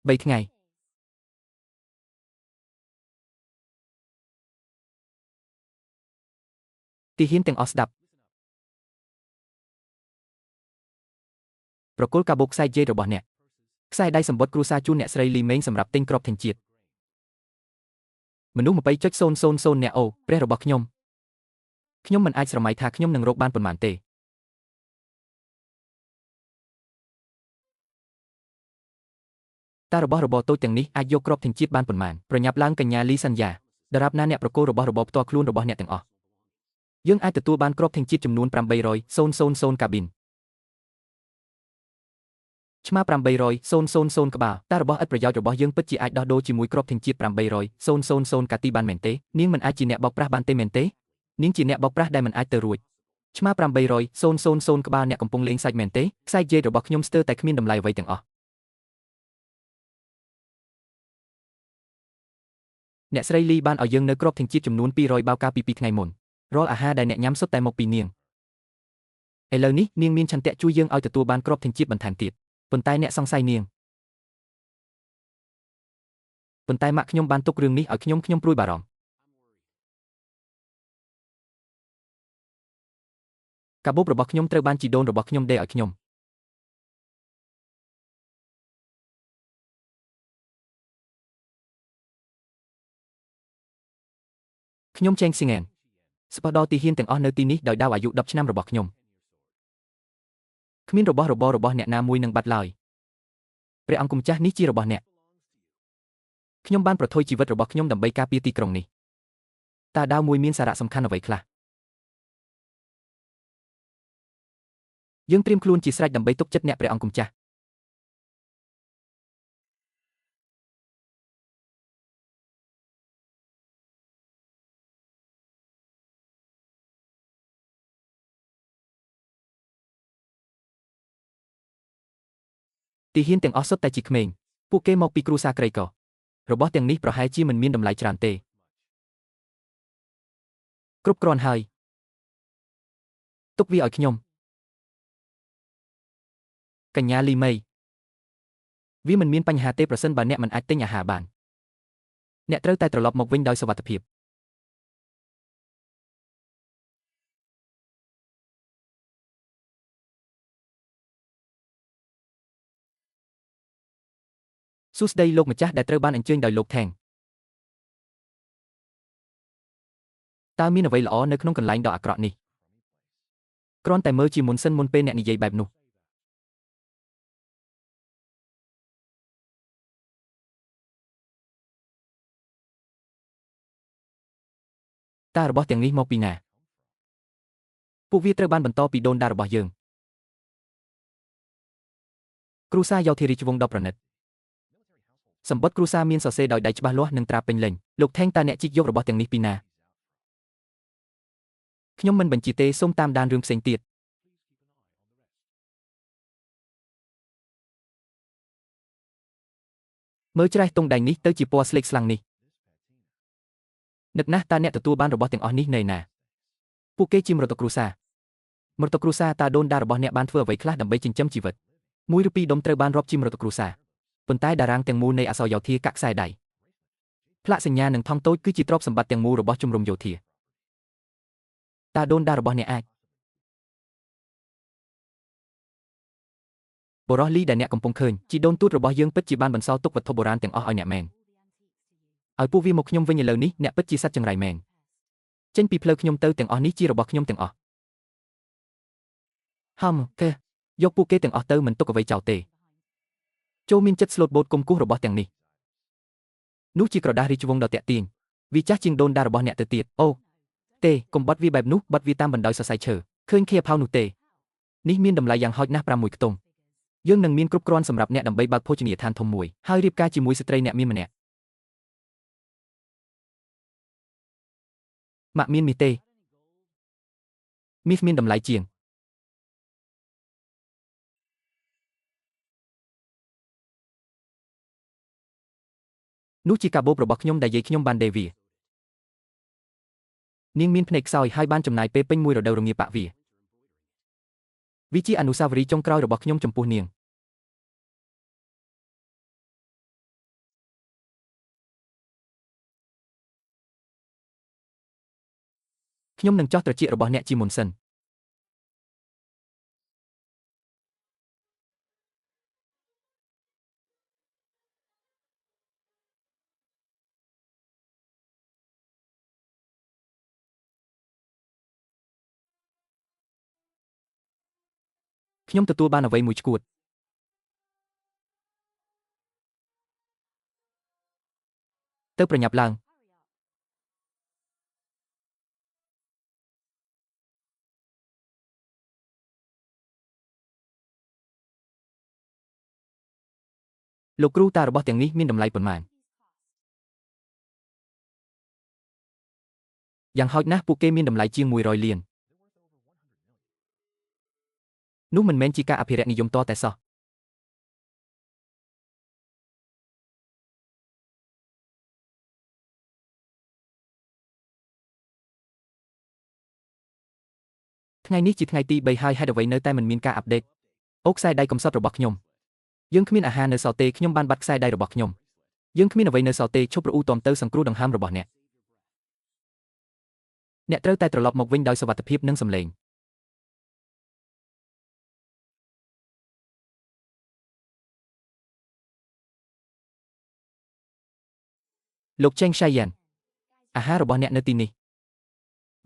3ថ្ងៃទាហានទាំងអស់ស្ដាប់ប្រគល់កាបូបខ្សែជេរបស់អ្នកខ្សែដៃសម្បុត្រគ្រួសារជូនអ្នកស្រីលីមេងសម្រាប់ទិញគ្រាប់ធញ្ញជាតិមនុស្ស20.000អ្នកអូព្រះរបស់ខ្ញុំខ្ញុំមិនអាចស្រមៃថាខ្ញុំនឹងរកបានប៉ុន្មានទេតើរបស់របរតូចទាំងនេះអាចយកគ្រាប់ធញ្ញជាតិបានប៉ុន្មានប្រញាប់ឡើងកញ្ញាលីសន្យាដរាបណាអ្នកប្រគល់របស់របរផ្ទាល់ខ្លួនរបស់អ្នកទាំងអស់យើងអាចទទួលបានគ្រាប់ធញ្ញជាតិចំនួន800,000កាប៊ីនឆ្មា800,000ក្បាលតើរបស់ឥតប្រយោជន៍របស់យើងពិតជាអាចដោះដូរជាមួយគ្រាប់ធញ្ញជាតិ800,000កាទីបានមែនទេនាងមិនអាចជាអ្នកបោកប្រាស់បានទេមែនទេនាងជាអ្នកបោកប្រាស់ដែលមិនអាចទៅរួចឆ្មា800,000ក្បាលអ្នកកំពុងលេងសាច់មែនទេខ្សែជេរបស់ខ្ញុំស្ទើរតែគ្មានតម្លៃអ្វីទាំងអស់អ្នកស្រីលីបានឲ្យយើងនៅគ្រាប់ធញ្ញជាតិចំនួន200បាវកាលពី2ថ្ងៃមុនរាល់អាហារដែលអ្នកញ៉ាំសុទ្ធតែមកពីនាងឥឡូវនេះនាងមានឆន្ទៈជួយយើងឲ្យទទួលបានគ្រាប់ធញ្ញជាតិបន្ថែមទៀតប៉ុន្តែអ្នកសង្ស័យនាងប៉ុន្តែម៉ាក់ខ្ញុំបានទុករឿងនេះឲ្យខ្ញុំព្រួយបារម្ភកាបូបរបស់ខ្ញុំត្រូវបានជីដូនរបស់ខ្ញុំដេរឲ្យខ្ញុំខ្ញុំចែងស៊ីងែនស្បោះដល់ទាហានទាំងអស់នៅទីនេះដោយដាវអាយុ10ឆ្នាំរបស់ខ្ញុំគ្មានរបស់របររបស់អ្នកណាមួយនឹងបាត់ឡើយព្រះអង្គម្ចាស់នេះជារបស់អ្នកខ្ញុំបានប្រថុយជីវិតរបស់ខ្ញុំដើម្បីការពារទីក្រុងនេះតើដាវមួយមានសារៈសំខាន់អ្វីខ្លះយើងត្រៀមខ្លួនជាស្រេចដើម្បីទុកចិត្តអ្នកព្រះអង្គម្ចាស់ទាហានទាំងអស់សុទ្ធតែជាក្មេងពួកគេមកពីគ្រួសារក្រីក្ររបស់ទាំងនេះប្រហែលជាមិនមានតម្លៃច្រើនទេគ្រប់គ្រាន់ហើយទុកវាឲ្យខ្ញុំកញ្ញាលីមីវាមិនមានបញ្ហាទេប្រសិនបើអ្នកមិនអាចទិញអាហារបានអ្នកត្រូវតែត្រឡប់មកវិញដោយសុវត្ថិភាពសួស្តីលោកម្ចាស់ដែលត្រូវបានអញ្ជើញដោយលោកថេងតើមានអ្វីល្អនៅក្នុងកន្លែងដ៏អាក្រក់នេះគ្រាន់តែមើលជាមុនសិនមុនពេលអ្នកនិយាយបែបនោះតើរបស់ទាំងនេះមកពីណាពួកវាត្រូវបានបន្តពីដូនតារបស់យើងគ្រួសារយោធារាជវង្សដ៏ប្រណិតសម្បត្តិគ្រួសារមានសរសេរដោយដៃច្បាស់លាស់និងត្រាពេញលេញលោកថេងតើអ្នកជីកយករបស់ទាំងនេះពីណាខ្ញុំមិនបញ្ជាទេសូមតាមដានរឿងផ្សេងទៀតមើលច្រេះទង់ដែងនេះទៅជាពណ៌ស្លេកស្លាំងនេះនឹកណាស់តើអ្នកទទួលបានរបស់ទាំងអស់នេះនៅណាពួកគេជាមរតកគ្រួសារមរតកគ្រួសារតើដូនតារបស់អ្នកបានធ្វើអ្វីខ្លះដើម្បីចិញ្ចឹមជីវិតមួយឬពីរដុំត្រូវបានរាប់ជាមរតកគ្រួសារប៉ុន្តែតារាងទាំងមូលនៃអក្សរយោធាកាក់ខ្សែដៃផ្លាកសញ្ញានិងថង់តូចគឺជាទ្រព្យសម្បត្តិទាំងមូលរបស់ជំរំយោធាតើដូនតារបស់អ្នកអាចបុរសលីដែលអ្នកកំពុងឃើញជីដូនទូតរបស់យើងពិតជាបានបន្សល់ទុកវត្ថុបុរាណទាំងអស់ឲ្យអ្នកមែនឲ្យពួកវាមកខ្ញុំវិញឥឡូវនេះអ្នកពិតជាសត្វចង្រៃមែនចេញពីផ្លូវខ្ញុំទៅទាំងអស់នេះជារបស់ខ្ញុំទាំងអស់ហឹមទេ យកពួកគេទាំងអស់ទៅមិនទុកអ្វីចោលទេចូលមានចិត្តស្លូតបូតគុំគោះរបស់ទាំងនេះនោះជាក្រដាសរាជវង្សដ៏តាក់ទាញវាចាស់ជាងដូនតារបស់អ្នកទៅទៀតអូទេកុំបត់វាបែបនោះបត់វាតាមបណ្ដោយសរសៃឈើឃើញខៀផៅនោះទេនេះមានតម្លៃយ៉ាងហោចណាស់6ខ្ទង់យើងនឹងមានគ្រប់គ្រាន់សម្រាប់អ្នកដើម្បីបើកភោជនីយដ្ឋានធំមួយហើយរៀបការជាមួយស្ត្រីអ្នកមានម្នាក់ម៉ាក់មានមាសទេមាសមានតម្លៃជាងនោះជាកាបូបរបស់ខ្ញុំដែលយាយខ្ញុំបានដេរវានាងមានភ្នែកខ្សោយហើយបានចំណាយពេលពេញមួយរដូវរងាប៉ាក់វាវាជាអនុស្សាវរីយ៍ចុងក្រោយរបស់ខ្ញុំចំពោះនាងខ្ញុំនឹងចោះត្រចៀករបស់អ្នកជាមុនសិនខ្ញុំទទួលបានអ្វីមួយឆ្កួតទៅប្រញាប់ឡើងលោកគ្រូតារបស់ទាំងនេះមានតម្លៃប៉ុន្មានយ៉ាងហោចណាស់ពួកគេមានតម្លៃជាង100លាននោះមិនមែនជាការអភិរក្សនិយមតតែសោះថ្ងៃនេះជាថ្ងៃទី3ហើយហេតុអ្វីនៅតែមិនមានការអាប់ដេតអូខ្សែដៃកំសត់របស់ខ្ញុំយើងគ្មានអាហារនៅសល់ទេខ្ញុំបានបាត់ខ្សែដៃរបស់ខ្ញុំយើងគ្មានអ្វីនៅសល់ទេឈប់រអ៊ូទាំទៅសង្គ្រោះដង្ហើមរបស់អ្នកអ្នកត្រូវតែត្រឡប់មកវិញដោយសុវត្ថិភាពនិងសម្លេងលោកចេងឆៃយ៉ានអាហាររបស់អ្នកនៅទីនេះ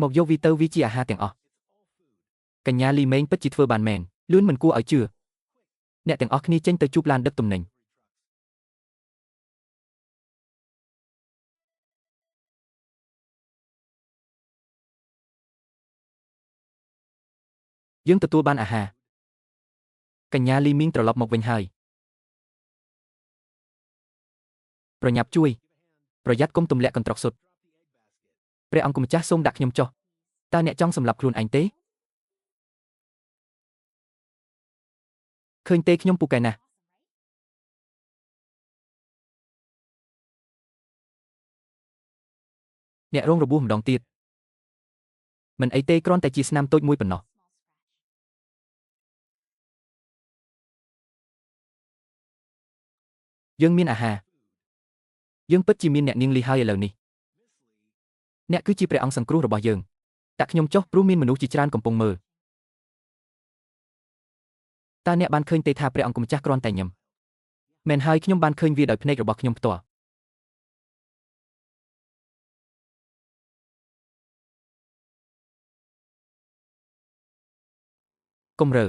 មកយកវាទៅវាជាអាហារទាំងអស់កញ្ញាលីមេងពិតជាធ្វើបានមែនលឿនមិនគួរឲ្យជឿអ្នកទាំងអស់គ្នាចេញទៅជួបឡានដឹកទំនិញយើងទទួលបានអាហារកញ្ញាលីមីងត្រឡប់មកវិញហើយប្រញាប់ជួយប្រយ័ត្នកុំទម្លាក់កន្ត្រកសុទ្ធព្រះអង្គម្ចាស់សូមដាក់ខ្ញុំចុះតើអ្នកចង់សម្លាប់ខ្លួនឯងទេឃើញទេខ្ញុំពូកែណាស់អ្នករងរបួសម្ដងទៀតមិនអីទេគ្រាន់តែជាស្នាមតូចមួយប៉ុណ្ណោះយើងមានអាហារយើងពិតជាមានអ្នកនាងលីហើយឥឡូវនេះអ្នកគឺជាព្រះអង្គសង្គ្រោះរបស់យើងដាក់ខ្ញុំចុះព្រោះមានមនុស្សជាច្រើនកំពុងមើលតើអ្នកបានឃើញទេថាព្រះអង្គម្ចាស់គ្រាន់តែញឹមមែនហើយខ្ញុំបានឃើញវាដោយភ្នែករបស់ខ្ញុំផ្ទាល់កុំរើ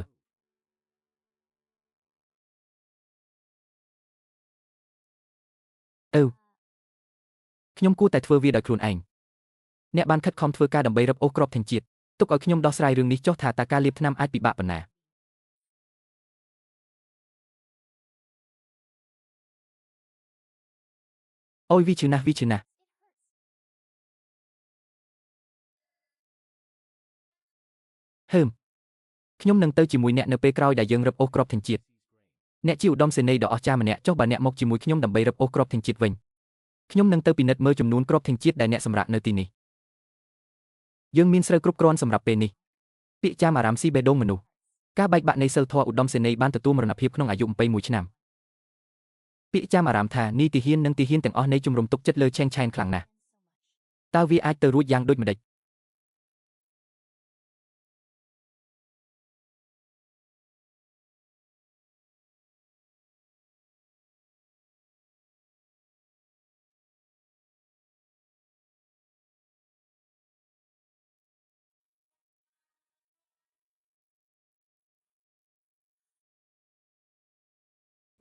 អឺខ្ញុំគួរតែធ្វើវាដោយខ្លួនឯងអ្នកបានខិតខំធ្វើការដើម្បីរឹបអូសគ្រាប់ធញ្ញជាតិទុកឲ្យខ្ញុំដោះស្រាយរឿងនេះចុះថាតើការលាបថ្នាំអាចពិបាកប៉ុណ្ណាអូយវាឈឺណាស់វាឈឺណាស់ហឹមខ្ញុំនឹងទៅជាមួយអ្នកនៅពេលក្រោយដែលយើងរឹបអូសគ្រាប់ធញ្ញជាតិអ្នកជាឧត្តមសេនីយ៍ដ៏អស្ចារ្យម្នាក់ចុះបើអ្នកមកជាមួយខ្ញុំដើម្បីរឹបអូសគ្រាប់ធញ្ញជាតិវិញខ្ញុំនឹងទៅពិនិត្យមើលចំនួនគ្រាប់ធញ្ញជាតិដែលអ្នកសម្រាកនៅទីនេះយើងមានស្រូវគ្រប់គ្រាន់សម្រាប់ពេលនេះពាក្យចាមអារ៉ាមស៊ីបេះដូងមនុស្សការបែកបាក់នៃសិលធម៌ឧត្តមសេនីយ៍បានទទួលមរណភាពក្នុងអាយុ21ឆ្នាំពាក្យចាមអារ៉ាមថានីទាហាននិងទាហានទាំងអស់នៃជំរំទុកចិត្តលើឆេងឆែនខ្លាំងណាស់តើវាអាចទៅរួចយ៉ាងដូចម្តេច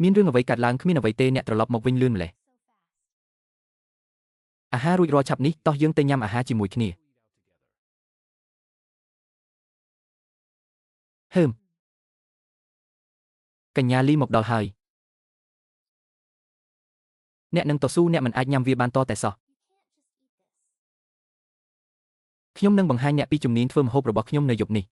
មានរឿងអ្វីកើតឡើងគ្មានអ្វីទេអ្នកត្រឡប់មកវិញលឿនម្ល៉េះអាហាររួចរាល់ឆាប់នេះតោះយើងទៅញ៉ាំអាហារជាមួយគ្នាហឹមកញ្ញាលីមកដល់ហើយអ្នកនឹងតស៊ូអ្នកមិនអាចញ៉ាំវាបានតតែសោះខ្ញុំនឹងបង្ហាញអ្នកពីជំនាញធ្វើម្ហូបរបស់ខ្ញុំនៅយប់នេះ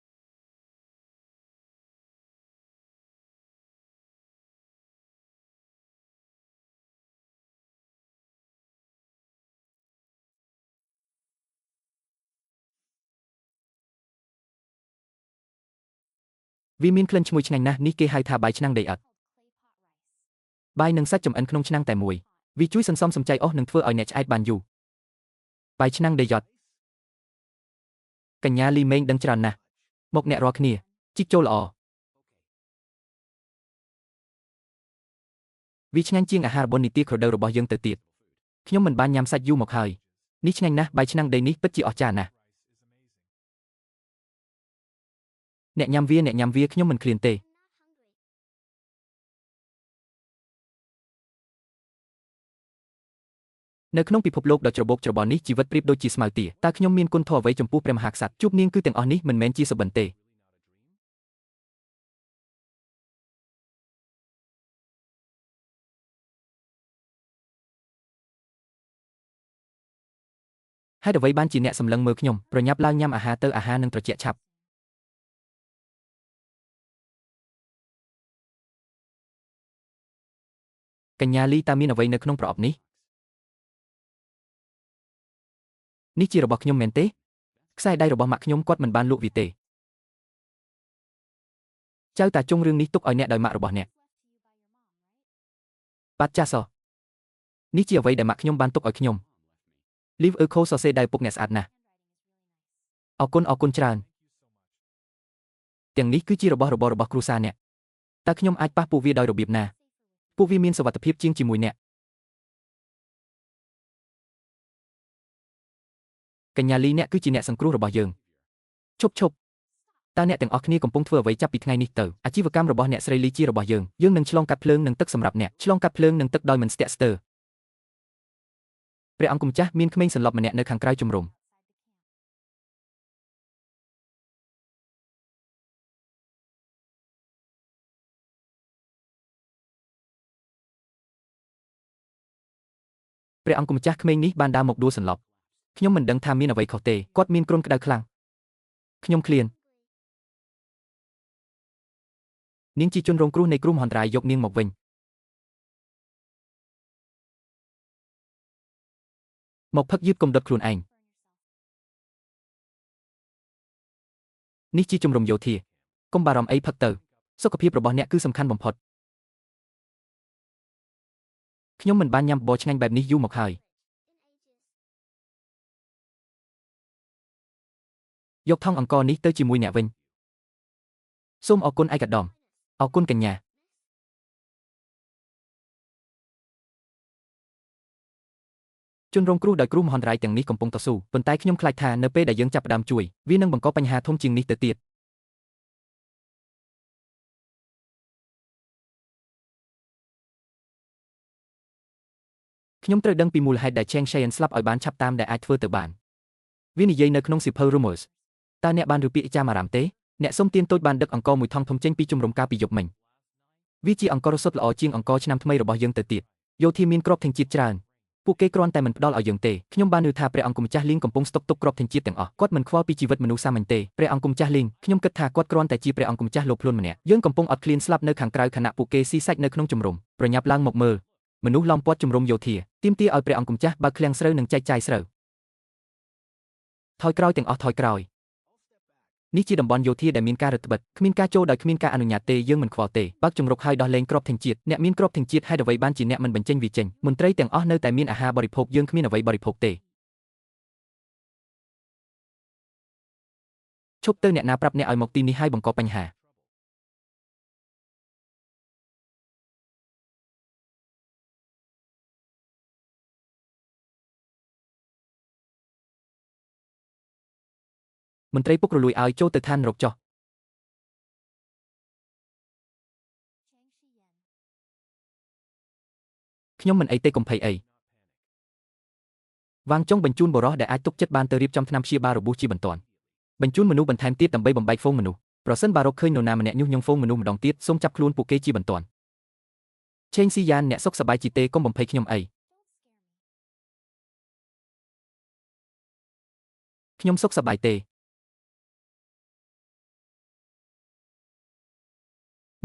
វាមានក្លិនឈ្ងុយឆ្ងាញ់ណាស់នេះគេហៅថាបាយឆ្នាំងដីឥដ្ឋបាយនិងសាច់ចម្អិនក្នុងឆ្នាំងតែមួយវាជួយសន្សំសំចៃអស់និងធ្វើឲ្យអ្នកឆ្អែតបានយូរបាយឆ្នាំងដីឥដ្ឋកញ្ញាលីមេងដឹងច្រើនណាស់មកអ្នករាល់គ្នាជីកចូលល្អវាឆ្ងាញ់ជាងអាហារបននីតិក្រដូវរបស់យើងទៅទៀតខ្ញុំមិនបានញ៉ាំសាច់យូរមកហើយនេះឆ្ងាញ់ណាស់បាយឆ្នាំងដីនេះពិតជាអស្ចារ្យណាស់អ្នកញ៉ាំវាអ្នកញ៉ាំវាខ្ញុំមិនឃ្លានទេនៅក្នុងពិភពលោកដ៏ច្របូកច្របល់នេះជីវិតប្រៀបដូចជាស្មៅទាតើខ្ញុំមានគុណធម៌អ្វីចំពោះព្រះមហាក្សត្រជួបនាងគឺទាំងអស់នេះមិនមែនជាសុបិនទេហេតុអ្វីបានជាអ្នកសម្លឹងមើលខ្ញុំប្រញាប់ឡើងញ៉ាំអាហារទៅអាហារនឹងត្រជាក់ឆាប់កញ្ញាលីតើមានអ្វីនៅក្នុងប្រអប់នេះនេះជារបស់ខ្ញុំមែនទេខ្សែដៃរបស់ម៉ាក់ខ្ញុំគាត់មិនបានលក់វាទេចៅតាចុងរឿងនេះទុកឲ្យអ្នកដោយម៉ាក់របស់អ្នកបាត់ចាស់សោះនេះជាអ្វីដែលម៉ាក់ខ្ញុំបានទុកឲ្យខ្ញុំលីវអឺខូសរសេរដៃពុកអ្នកស្អាតណាស់អរគុណអរគុណច្រើនទាំងនេះគឺជារបស់របររបស់គ្រួសារអ្នកតើខ្ញុំអាចប៉ះពួកវាដោយរបៀបណាពួកវាមានសុវត្ថិភាពជាងជាមួយអ្នកកញ្ញាលីអ្នកគឺជាអ្នកសង្គ្រោះរបស់យើងឈប់ឈប់តើអ្នកទាំងអស់គ្នាកំពុងធ្វើអ្វីចាប់ពីថ្ងៃនេះទៅអាជីវកម្មរបស់អ្នកស្រីលីជារបស់យើងយើងនឹងឆ្លងកាត់ភ្លើងនិងទឹកសម្រាប់អ្នកឆ្លងកាត់ភ្លើងនិងទឹកដោយមិនស្ទាក់ស្ទើរព្រះអង្គម្ចាស់មានក្មេងសន្លប់ម្នាក់នៅខាងក្រៅជំរំព្រះអង្គម្ចាស់ក្មេងនេះបានដើរមកដួលសន្លប់ខ្ញុំមិនដឹងថាមានអ្វីខុសទេគាត់មានគ្រុនក្តៅខ្លាំងខ្ញុំឃ្លាននាងជាជនរងគ្រោះនៃគ្រោះមហន្តរាយយកនាងមកវិញមកផឹកយឺតកុំដុតខ្លួនឯងនេះជាជំរំយោធាកុំបារម្ភអីផឹកទៅសុខភាពរបស់អ្នកគឺសំខាន់បំផុតខ្ញុំមិនបានញ៉ាំបបរឆ្ងាញ់បែបនេះយូរមកហើយយកថង់អង្គនេះទៅជាមួយអ្នកវិញសូមអរគុណឯកឧត្តមអរគុណកញ្ញាជនរងគ្រោះដោយគ្រោះមហន្តរាយទាំងនេះកំពុងតស៊ូប៉ុន្តែខ្ញុំខ្លាចថានៅពេលដែលយើងចាប់ផ្ដើមជួយវានឹងបង្កបញ្ហាធំជាងនេះទៅទៀតខ្ញុំត្រូវដឹងពីមូលហេតុដែល Cheng Xian ស្លាប់ឲ្យបានឆាប់តាមដែលអាចធ្វើទៅបានវានិយាយនៅក្នុងសៀវភៅ Rumors តើអ្នកបានឬពាក្យចាមអារាមទេអ្នកសុំទានតូចបានដឹកអង្គមួយថង់ធំចេញពីជំរំកាលពីយប់មិញវាជាអង្គរសុទ្ធល្អជាងអង្គឆ្នាំថ្មីរបស់យើងទៅទៀតយោធាមានក្របធញ្ញជាតិច្រើនពួកគេគ្រាន់តែមិនផ្ដល់ឲ្យយើងទេខ្ញុំបានឮថាព្រះអង្គម្ចាស់លីងកំពុងស្តុកទុកក្របធញ្ញជាតិទាំងអស់គាត់មិនខ្វល់ពីជីវិតមនុស្សសាមញ្ញទេព្រះអង្គម្ចាស់លីងខ្ញុំគិតថាគាត់គ្រាន់តែជាព្រះអង្គម្ចាស់លោភលន់ម្នាក់យើងកំពុងអត់ឃ្លានស្លាប់នៅខាងក្រៅខណៈពួកគេស៊ីសាច់នៅក្នុងជំរំប្រញាប់ឡើងមកមើលមនុស្សឡោមព័ទ្ធជំរំយោធាទាមទារឲ្យព្រះអង្គម្ចាស់បើកឃ្លាំងស្រូវនិងចែកចាយស្រូវថយក្រោយទាំងអស់ថយក្រោយនេះជាតំបន់យោធាដែលមានការរឹតបន្តឹងគ្មានការចូលដោយគ្មានការអនុញ្ញាតទេយើងមិនខ្វល់ទេបើកជំរកហើយដោះលែងក្របធញ្ញជាតិអ្នកមានក្របធញ្ញជាតិហេតុអ្វីបានជាអ្នកមិនបញ្ចេញវាចេញមន្ត្រីទាំងអស់នៅតែមានអាហារបរិភោគយើងគ្មានអ្វីបរិភោគទេឈប់ទៅអ្នកណាប្រាប់អ្នកឲ្យមកទីនេះហើយបង្កបញ្ហាមន្ត្រីពុករលួយឲ្យចូលទៅឋាននរកចុះ ខ្ញុំមិនអីទេកុំភ័យអីវ៉ាងចុងបញ្ជូនបុរសដែលអាចទុកចិត្តបានទៅរៀបចំថ្នាំព្យាបាលរបួសជាបន្ទាន់បញ្ជូនមនុស្សបន្ថែមទៀតដើម្បីបំបែកហ្វូងមនុស្សប្រសិនបើរកឃើញនរណាម្នាក់ញុះញង់ហ្វូងមនុស្សម្ដងទៀតសូមចាប់ខ្លួនពួកគេជាបន្ទាន់ឆេងស៊ីយ៉ានអ្នកសុខសប្បាយជីទេកុំបំភ័យខ្ញុំអីខ្ញុំសុខសប្បាយទេ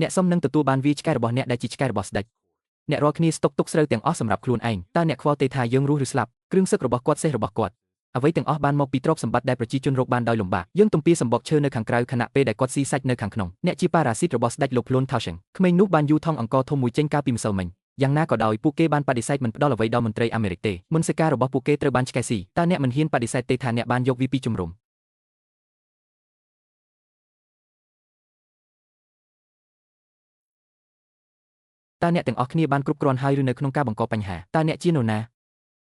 អ្នកសុំនឹងទទួលបានវាឆ្កែរបស់អ្នកដែលជាឆ្កែរបស់ស្ដេចអ្នករាល់គ្នាស្តុកទុកស្រូវទាំងអស់សម្រាប់ខ្លួនឯងតើអ្នកខ្វល់ទេថាយើងរស់ឬស្លាប់គ្រឿងសឹករបស់គាត់សេះរបស់គាត់អ្វីទាំងអស់បានមកពីទ្រព្យសម្បត្តិដែលប្រជាជនរកបានដោយលំបាកយើងទំពាសម្បកឈើនៅខាងក្រៅខណៈពេលដែលគាត់ស៊ីសាច់នៅខាងក្នុងអ្នកជាប៉ារ៉ាស៊ីតរបស់ស្ដេចលោកភ្លុនថោសឹងក្មេងនោះបានយូរថងអង្គធំមួយចេញកាលពីម្សិលមិញយ៉ាងណាក៏ដោយពួកគេបានបដិសេធមិនផ្ដល់អ្វីដល់មន្ត្រីអាមេរិកទេមុនសិការបស់ពួកគេត្រូវបានឆ្កែស៊ីតើអ្នកមិនហ៊ានបដិសេធទេថាអ្នកបានយកវាពីជំរំតើអ្នកទាំងអស់គ្នាបានគ្រប់គ្រាន់ហើយឬនៅក្នុងការបង្កបញ្ហាតើអ្នកជានរណា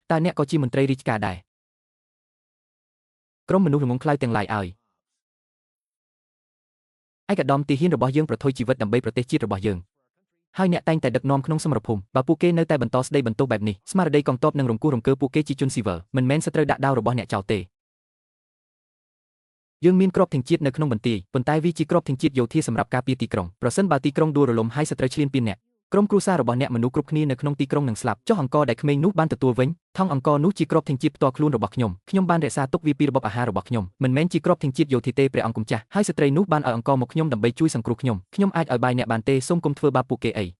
តើអ្នកក៏ជាមន្ត្រីរាជការដែរក្រុមមនុស្សល្ងងខ្លៅទាំងឡាយឲ្យឯកឧត្តមទាហានរបស់យើងប្រថុយជីវិតដើម្បីប្រទេសជាតិរបស់យើងហើយអ្នកតែងតែដឹកនាំក្នុងសមរភូមិបើពួកគេនៅតែបន្តស្ដីបន្ទោសបែបនេះស្មារតីកងទ័ពនឹងរង្គោះរង្គើពួកគេជាជនស៊ីវិលមិនមែនសត្រូវដាក់ដាវរបស់អ្នកចោលទេយើងមានក្របធិងជាតិនៅក្នុងបន្ទាយប៉ុន្តែវាជាក្របធិងជាតិយោធាសម្រាប់ការពារទីក្រុងប្រសិនបើទីក្រុងដួលរលំហើយសត្រូវឈ្លានពានអ្នកក្រុមគ្រួសាររបស់អ្នកមនុស្សគ្រប់គ្នានៅក្នុងទីក្រុងនឹងស្លាប់ចុះអង្គដែលក្មេងនោះបានទទួលវិញថងអង្គនោះជាក្របធិងជាតិផ្ទាល់ខ្លួនរបស់ខ្ញុំខ្ញុំបានរក្សាទុកវាពីរបបអាហាររបស់ខ្ញុំមិនមែនជាក្របធិងជាតិយោធាទេព្រះអង្គម្ចាស់ហើយស្ត្រីនោះបានឲ្យអង្គមកខ្ញុំដើម្បីជួយសង្គ្រោះខ្ញុំខ្ញុំអាចឲ្យបាយអ្នកបានទេសូមកុំធ្វើបាបពួកគេអី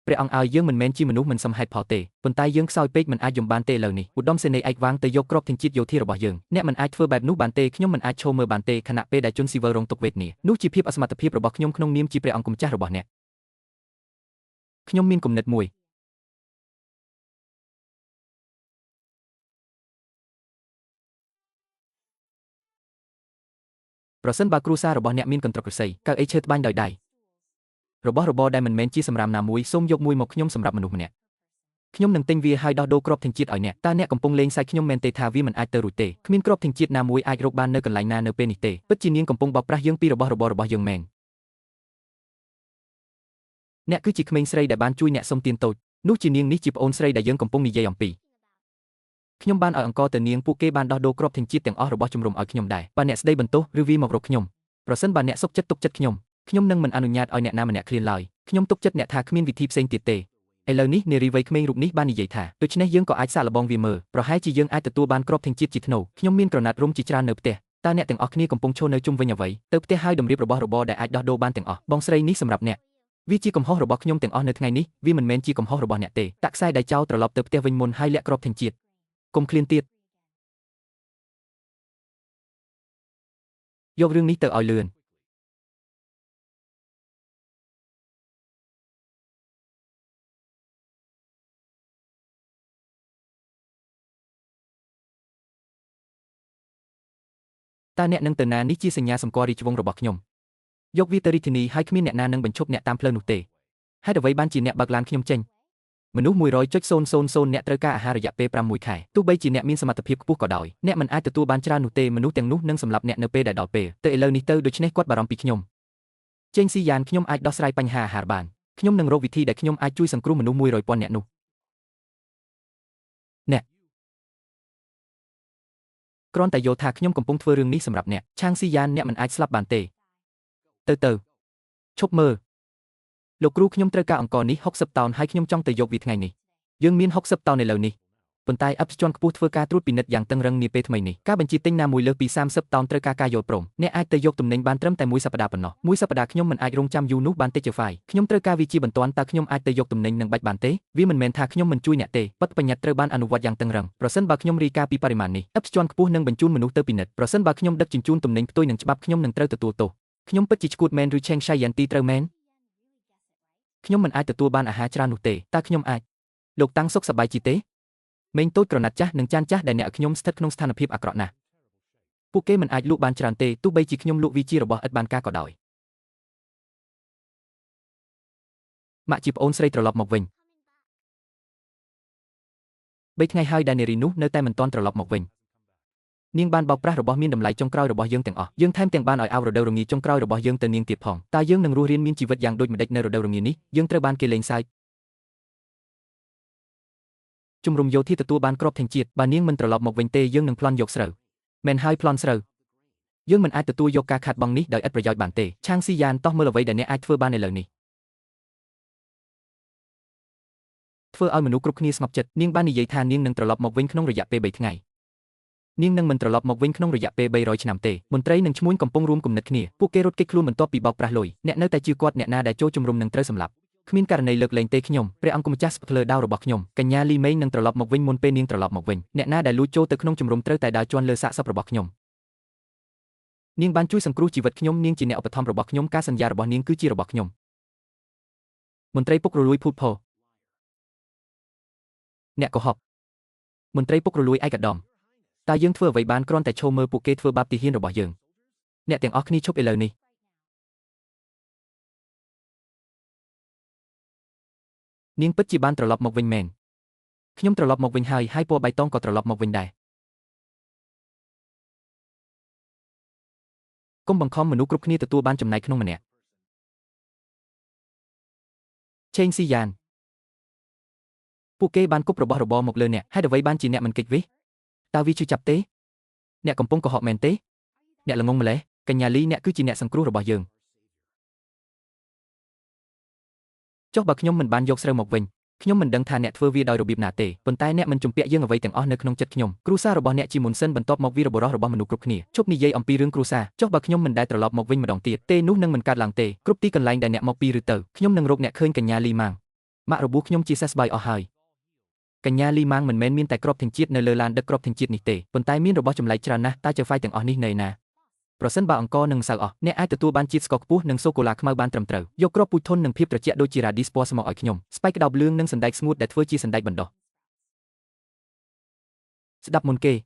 ព្រះអង្គឲ្យយើងមិនមែនជាមនុស្សមិនសមហេតុផលទេប៉ុន្តែយើងខ្សោយពេកមិនអាចយំបានទេឥឡូវនេះឧត្តមសេនីយ៍ឯកវាងទៅយកក្របធិងជាតិយោធារបស់យើងអ្នកមិនអាចធ្វើបែបនោះបានទេខ្ញុំមិនអាចឈរមើលបានទេខណៈពេលដែលជនស៊ីវិលរងទុក្ខវេទនានោះជាភាពអសមត្ថភាពរបស់ខ្ញុំក្នុងនាមជាព្រះអង្គម្ចាស់របស់អ្នកខ្ញុំមានគំនិតមួយប្រសិនបើគ្រួសាររបស់អ្នកមានកន្ត្រកឫស្សីកៅអីឈើត្បាញដោយដៃរបស់របរដែលមិនមែនជាសម្រាមណាមួយសូមយកមួយមកខ្ញុំសម្រាប់មនុស្សម្នាក់ខ្ញុំនឹងទិញវាហើយដោះដូរក្របធិងជាតិឲ្យអ្នកតើអ្នកកំពុងលេងសើចខ្ញុំមែនទេថាវាមិនអាចទៅរួចទេគ្មានក្របធិងជាតិណាមួយអាចរកបាននៅកន្លែងណានៅពេលនេះទេពិតជានាងកំពុងបោកប្រាស់យើងពីរបស់របររបស់យើងមែនអ្នកគឺជាក្មេងស្រីដែលបានជួយអ្នកសុំទានតូចនោះជានាងនេះជាប្អូនស្រីដែលយើងកំពុងនិយាយអំពីខ្ញុំបានឲ្យអង្គទៅនាងពួកគេបានដោះដូរក្របធិងជាតិទាំងអស់របស់ជំរំឲ្យខ្ញុំដែរបើអ្នកស្ដីបន្ទោសឬវាមករកខ្ញុំប្រសិនបើអ្នកសុខចិត្តទុកចិត្តខ្ញុំខ្ញុំនឹងមិនអនុញ្ញាតឲ្យអ្នកណាម្នាក់ឃ្លានឡើយខ្ញុំទុកចិត្តអ្នកថាគ្មានវិធីផ្សេងទៀតទេឥឡូវនេះនារីវ័យក្មេងរូបនេះបាននិយាយថាដូច្នេះយើងក៏អាចសាកល្បងវាមើលប្រហែលជាយើងអាចទទួលបានក្របធិងជាតិជាធ្នូខ្ញុំមានក្រណាត់រុំជាច្រើននៅផ្ទះតើអ្នកទាំងអស់គ្នាកំពុងឈរនៅជុំវិញអ្វីទៅផ្ទះហើយតម្រៀបរបស់របរដែលអាចដោះដូរបានទាំងអស់បងស្រីនេះសម្រាប់អ្នកវាជាកំហុសរបស់ខ្ញុំទាំងអស់នៅថ្ងៃនេះវាមិនមែនជាកំហុសរបស់អ្នកទេតាក់ខ្សែដៃចោលត្រឡប់ទៅផ្ទះវិញមុនហើយលាក់ក្របធិងជាតិកុំឃ្លានទៀតយករឿងនេះទៅឲ្យលឿនតើអ្នកនឹងទៅណានេះជាសញ្ញាសម្គាល់រាជវង្សរបស់ខ្ញុំយកវាទៅរាជធានីហើយគ្មានអ្នកណានឹងបញ្ឈប់អ្នកតាមផ្លូវនោះទេហេតុអ្វីបានជាអ្នកបើកឡានខ្ញុំចេញមនុស្ស 100.000 អ្នកត្រូវការអាហាររយៈពេល6ខែទោះបីជាអ្នកមានសមត្ថភាពខ្ពស់ក៏ដោយអ្នកមិនអាចទទួលបានច្រើននោះទេមនុស្សទាំងនោះនឹងសម្លាប់អ្នកនៅពេលដែលដល់ពេលទៅឥឡូវនេះទៅដូច្នេះគាត់បារម្ភពីខ្ញុំចេងស៊ីយ៉ានខ្ញុំអាចដោះស្រាយបញ្ហាអាហារបានខ្ញុំនឹងរកវិធីដែលខ្ញុំអាចជួយសង្គ្រោះមនុស្ស100,000អ្នកនោះអ្នកគ្រាន់តែយល់ថាខ្ញុំកំពុងធ្វើរឿងនេះសម្រាប់អ្នកឆាងស៊ីយ៉ានអ្នកមិនអាចស្លាប់បានទេទៅឈប់មើលលោកគ្រូខ្ញុំត្រូវការអង្គនេះ60តោនហើយខ្ញុំចង់ទៅយកវាថ្ងៃនេះយើងមាន60តោនឥឡូវនេះប៉ុន្តែអភិជាន់ខ្ពស់ធ្វើការត្រួតពិនិត្យយ៉ាងតឹងរឹងនាពេលថ្មីនេះការបញ្ជាទិញណាមួយលើសពី30តោនត្រូវការការយល់ព្រមអ្នកអាចទៅយកទំនិញបានត្រឹមតែមួយសប្តាហ៍ប៉ុណ្ណោះមួយសប្តាហ៍ខ្ញុំមិនអាចរងចាំយូរនោះបានទេជាហ្វាយខ្ញុំត្រូវការវាជាបន្ទាន់តើខ្ញុំអាចទៅយកទំនិញនឹងបាច់បានទេវាមិនមែនថាខ្ញុំមិនជួយអ្នកទេបទបញ្ញត្តិត្រូវបានអនុវត្តយ៉ាងតឹងរឹងប្រសិនបើខ្ញុំរាយការណ៍ពីបរិមាណនេះអភិជាន់ខ្ពស់នឹងបញ្ជូនមនុស្សទៅពិនិត្យប្រសិនបើខ្ញុំដឹកជញ្ជូនទំនិញផ្ទុយនឹងច្បាប់ខ្ញុំនឹងត្រូវទទួលទោសខ្ញុំពិតជាឈួតមែនឬឆេងឆៃយ៉ានទីត្រូវមែនខ្ញុំមិនអាចទទួលបានអាហារច្រើននោះទេតើខ្ញុំអាចលោកតាំងសុខសប្បាយជីទេមេងតូចក្រណាត់ចាស់និងចានចាស់ដែលអ្នកខ្ញុំស្ថិតក្នុងស្ថានភាពអាក្រក់ណាស់ពួកគេមិនអាចលក់បានច្រើនទេទោះបីជាខ្ញុំលក់វាជារបស់ឥតបានការក៏ដោយម៉ាក់ជាប្អូនស្រីត្រឡប់មកវិញ3ថ្ងៃហើយដែលនារីនោះនៅតែមិនទាន់ត្រឡប់មកវិញនាងបានបោកប្រាស់របស់មានតម្លៃចុងក្រោយរបស់យើងទាំងអស់យើងថែមទាំងបានឲ្យអាវរដូវរងាចុងក្រោយរបស់យើងទៅនាងទៀតផងតើយើងនឹងរស់រានមានជីវិតយ៉ាងដូចម្តេចនៅរដូវរងានេះយើងត្រូវបានគេលេងសើច ជំរំយោធាទទួលបានគ្រាប់ធញ្ញជាតិបើនាងមិនត្រឡប់មកវិញទេយើងនឹងប្លន់យកស្រូវមែនហើយប្លន់ស្រូវយើងមិនអាចទទួលយកការខាតបង់នេះដោយឥតប្រយោជន៍បានទេឆាងស៊ីយ៉ានតោះមើលអ្វីដែលអ្នកអាចធ្វើបានឥឡូវនេះធ្វើឲ្យមនុស្សគ្រប់គ្នាស្ងប់ចិត្តនាងបាននិយាយថានាងនឹងត្រឡប់មកវិញក្នុងរយៈពេល3ថ្ងៃនាងនឹងមិនត្រឡប់មកវិញក្នុងរយៈពេល300ឆ្នាំទេមន្ត្រីនិងឈ្មួញកំពុងរួមគំនិតគ្នាពួកគេរត់គេចខ្លួនបន្ទាប់ពីបោកប្រាស់លុយអ្នកនៅតែជឿគាត់អ្នកណាដែលចូលជំរុំនឹងត្រូវសម្លាប់គ្មានករណីលើកលែងទេខ្ញុំព្រះអង្គម្ចាស់ស្លើដាវរបស់ខ្ញុំកញ្ញាលីមេងនឹងត្រឡប់មកវិញមុនពេលនាងត្រឡប់មកវិញអ្នកណាដែលលួចចូលទៅក្នុងជំរំត្រូវតែដើរជាន់លើសាកសពរបស់ខ្ញុំនាងបានជួយសង្គ្រោះជីវិតខ្ញុំនាងជាអ្នកឧបត្ថម្ភរបស់ខ្ញុំការសន្យារបស់នាងគឺជារបស់ខ្ញុំមន្ត្រីពុករលួយភូតភរអ្នកកុហកមន្ត្រីពុករលួយឯកឧត្តមតើយើងធ្វើអ្វីបានគ្រាន់តែឈរមើលពួកគេធ្វើបាបទាហានរបស់យើងអ្នកទាំងអស់គ្នាឈប់ឥឡូវនេះនាងពិតជាបានត្រឡប់មកវិញមែនខ្ញុំត្រឡប់មកវិញហើយហើយពណ៌បៃតងក៏ត្រឡប់មកវិញដែរកុំបង្ខំមនុស្សគ្រប់គ្នាទទួលបានចំណែកក្នុងម្នាក់ឆេងស៊ីយ៉ានពួកគេបានគប់របស់របរមកលើអ្នកហេតុអ្វីបានជាអ្នកមិនគេចវិសតើវាឈឺចាប់ទេអ្នកកំពុងកុហកមែនទេអ្នកល្ងង់ម្លេះកញ្ញាលីអ្នកគឺជាអ្នកសង្គ្រោះរបស់យើងចុះបើខ្ញុំមិនបានយកស្រូវមកវិញខ្ញុំមិនដឹងថាអ្នកធ្វើវាដោយរបៀបណាទេប៉ុន្តែអ្នកមិនជំពាក់យើងអ្វីទាំងអស់នៅក្នុងចិត្តខ្ញុំគ្រួសាររបស់អ្នកជាមុនសិនបន្ទាប់មកវីរបុរសរបស់មនុស្សគ្រប់គ្នាជប់និយាយអំពីរឿងគ្រួសារចុះបើខ្ញុំមិនដែលត្រឡប់មកវិញម្ដងទៀតទេនោះនឹងមិនកើតឡើងទេគ្រប់ទីកន្លែងដែលអ្នកមកពីឬទៅខ្ញុំនឹងរកអ្នកឃើញកញ្ញាលីម៉ាងម៉ាក់របួសខ្ញុំជាសះស្បើយអស់ហើយកញ្ញាលីម៉ាងមិនមែនមានតែគ្រាប់ធញ្ញជាតិនៅលើឡានដឹកគ្រាប់ធញ្ញជាតិនេះទេប៉ុន្តែមានរបស់ចម្លែកច្រើនណាស់តើចៅហ្វាយទាំងអស់នេះនៅឯណាប្រសិនបើអង្គនិងម្សៅអស់អ្នកអាចទទួលបានជាតិស្ករខ្ពស់និងសូកូឡាខ្មៅបានត្រឹមត្រូវយកគ្រាប់ពូជធន់និងភាពត្រជាក់ដូចជារ៉ាឌីសពណ៌ស្មកឲ្យខ្ញុំស្បែកក្តោបលឿងនិងសណ្តែកស្ងួតដែលធ្វើជាសណ្តែកបណ្ដុះស្ដាប់មុនគេ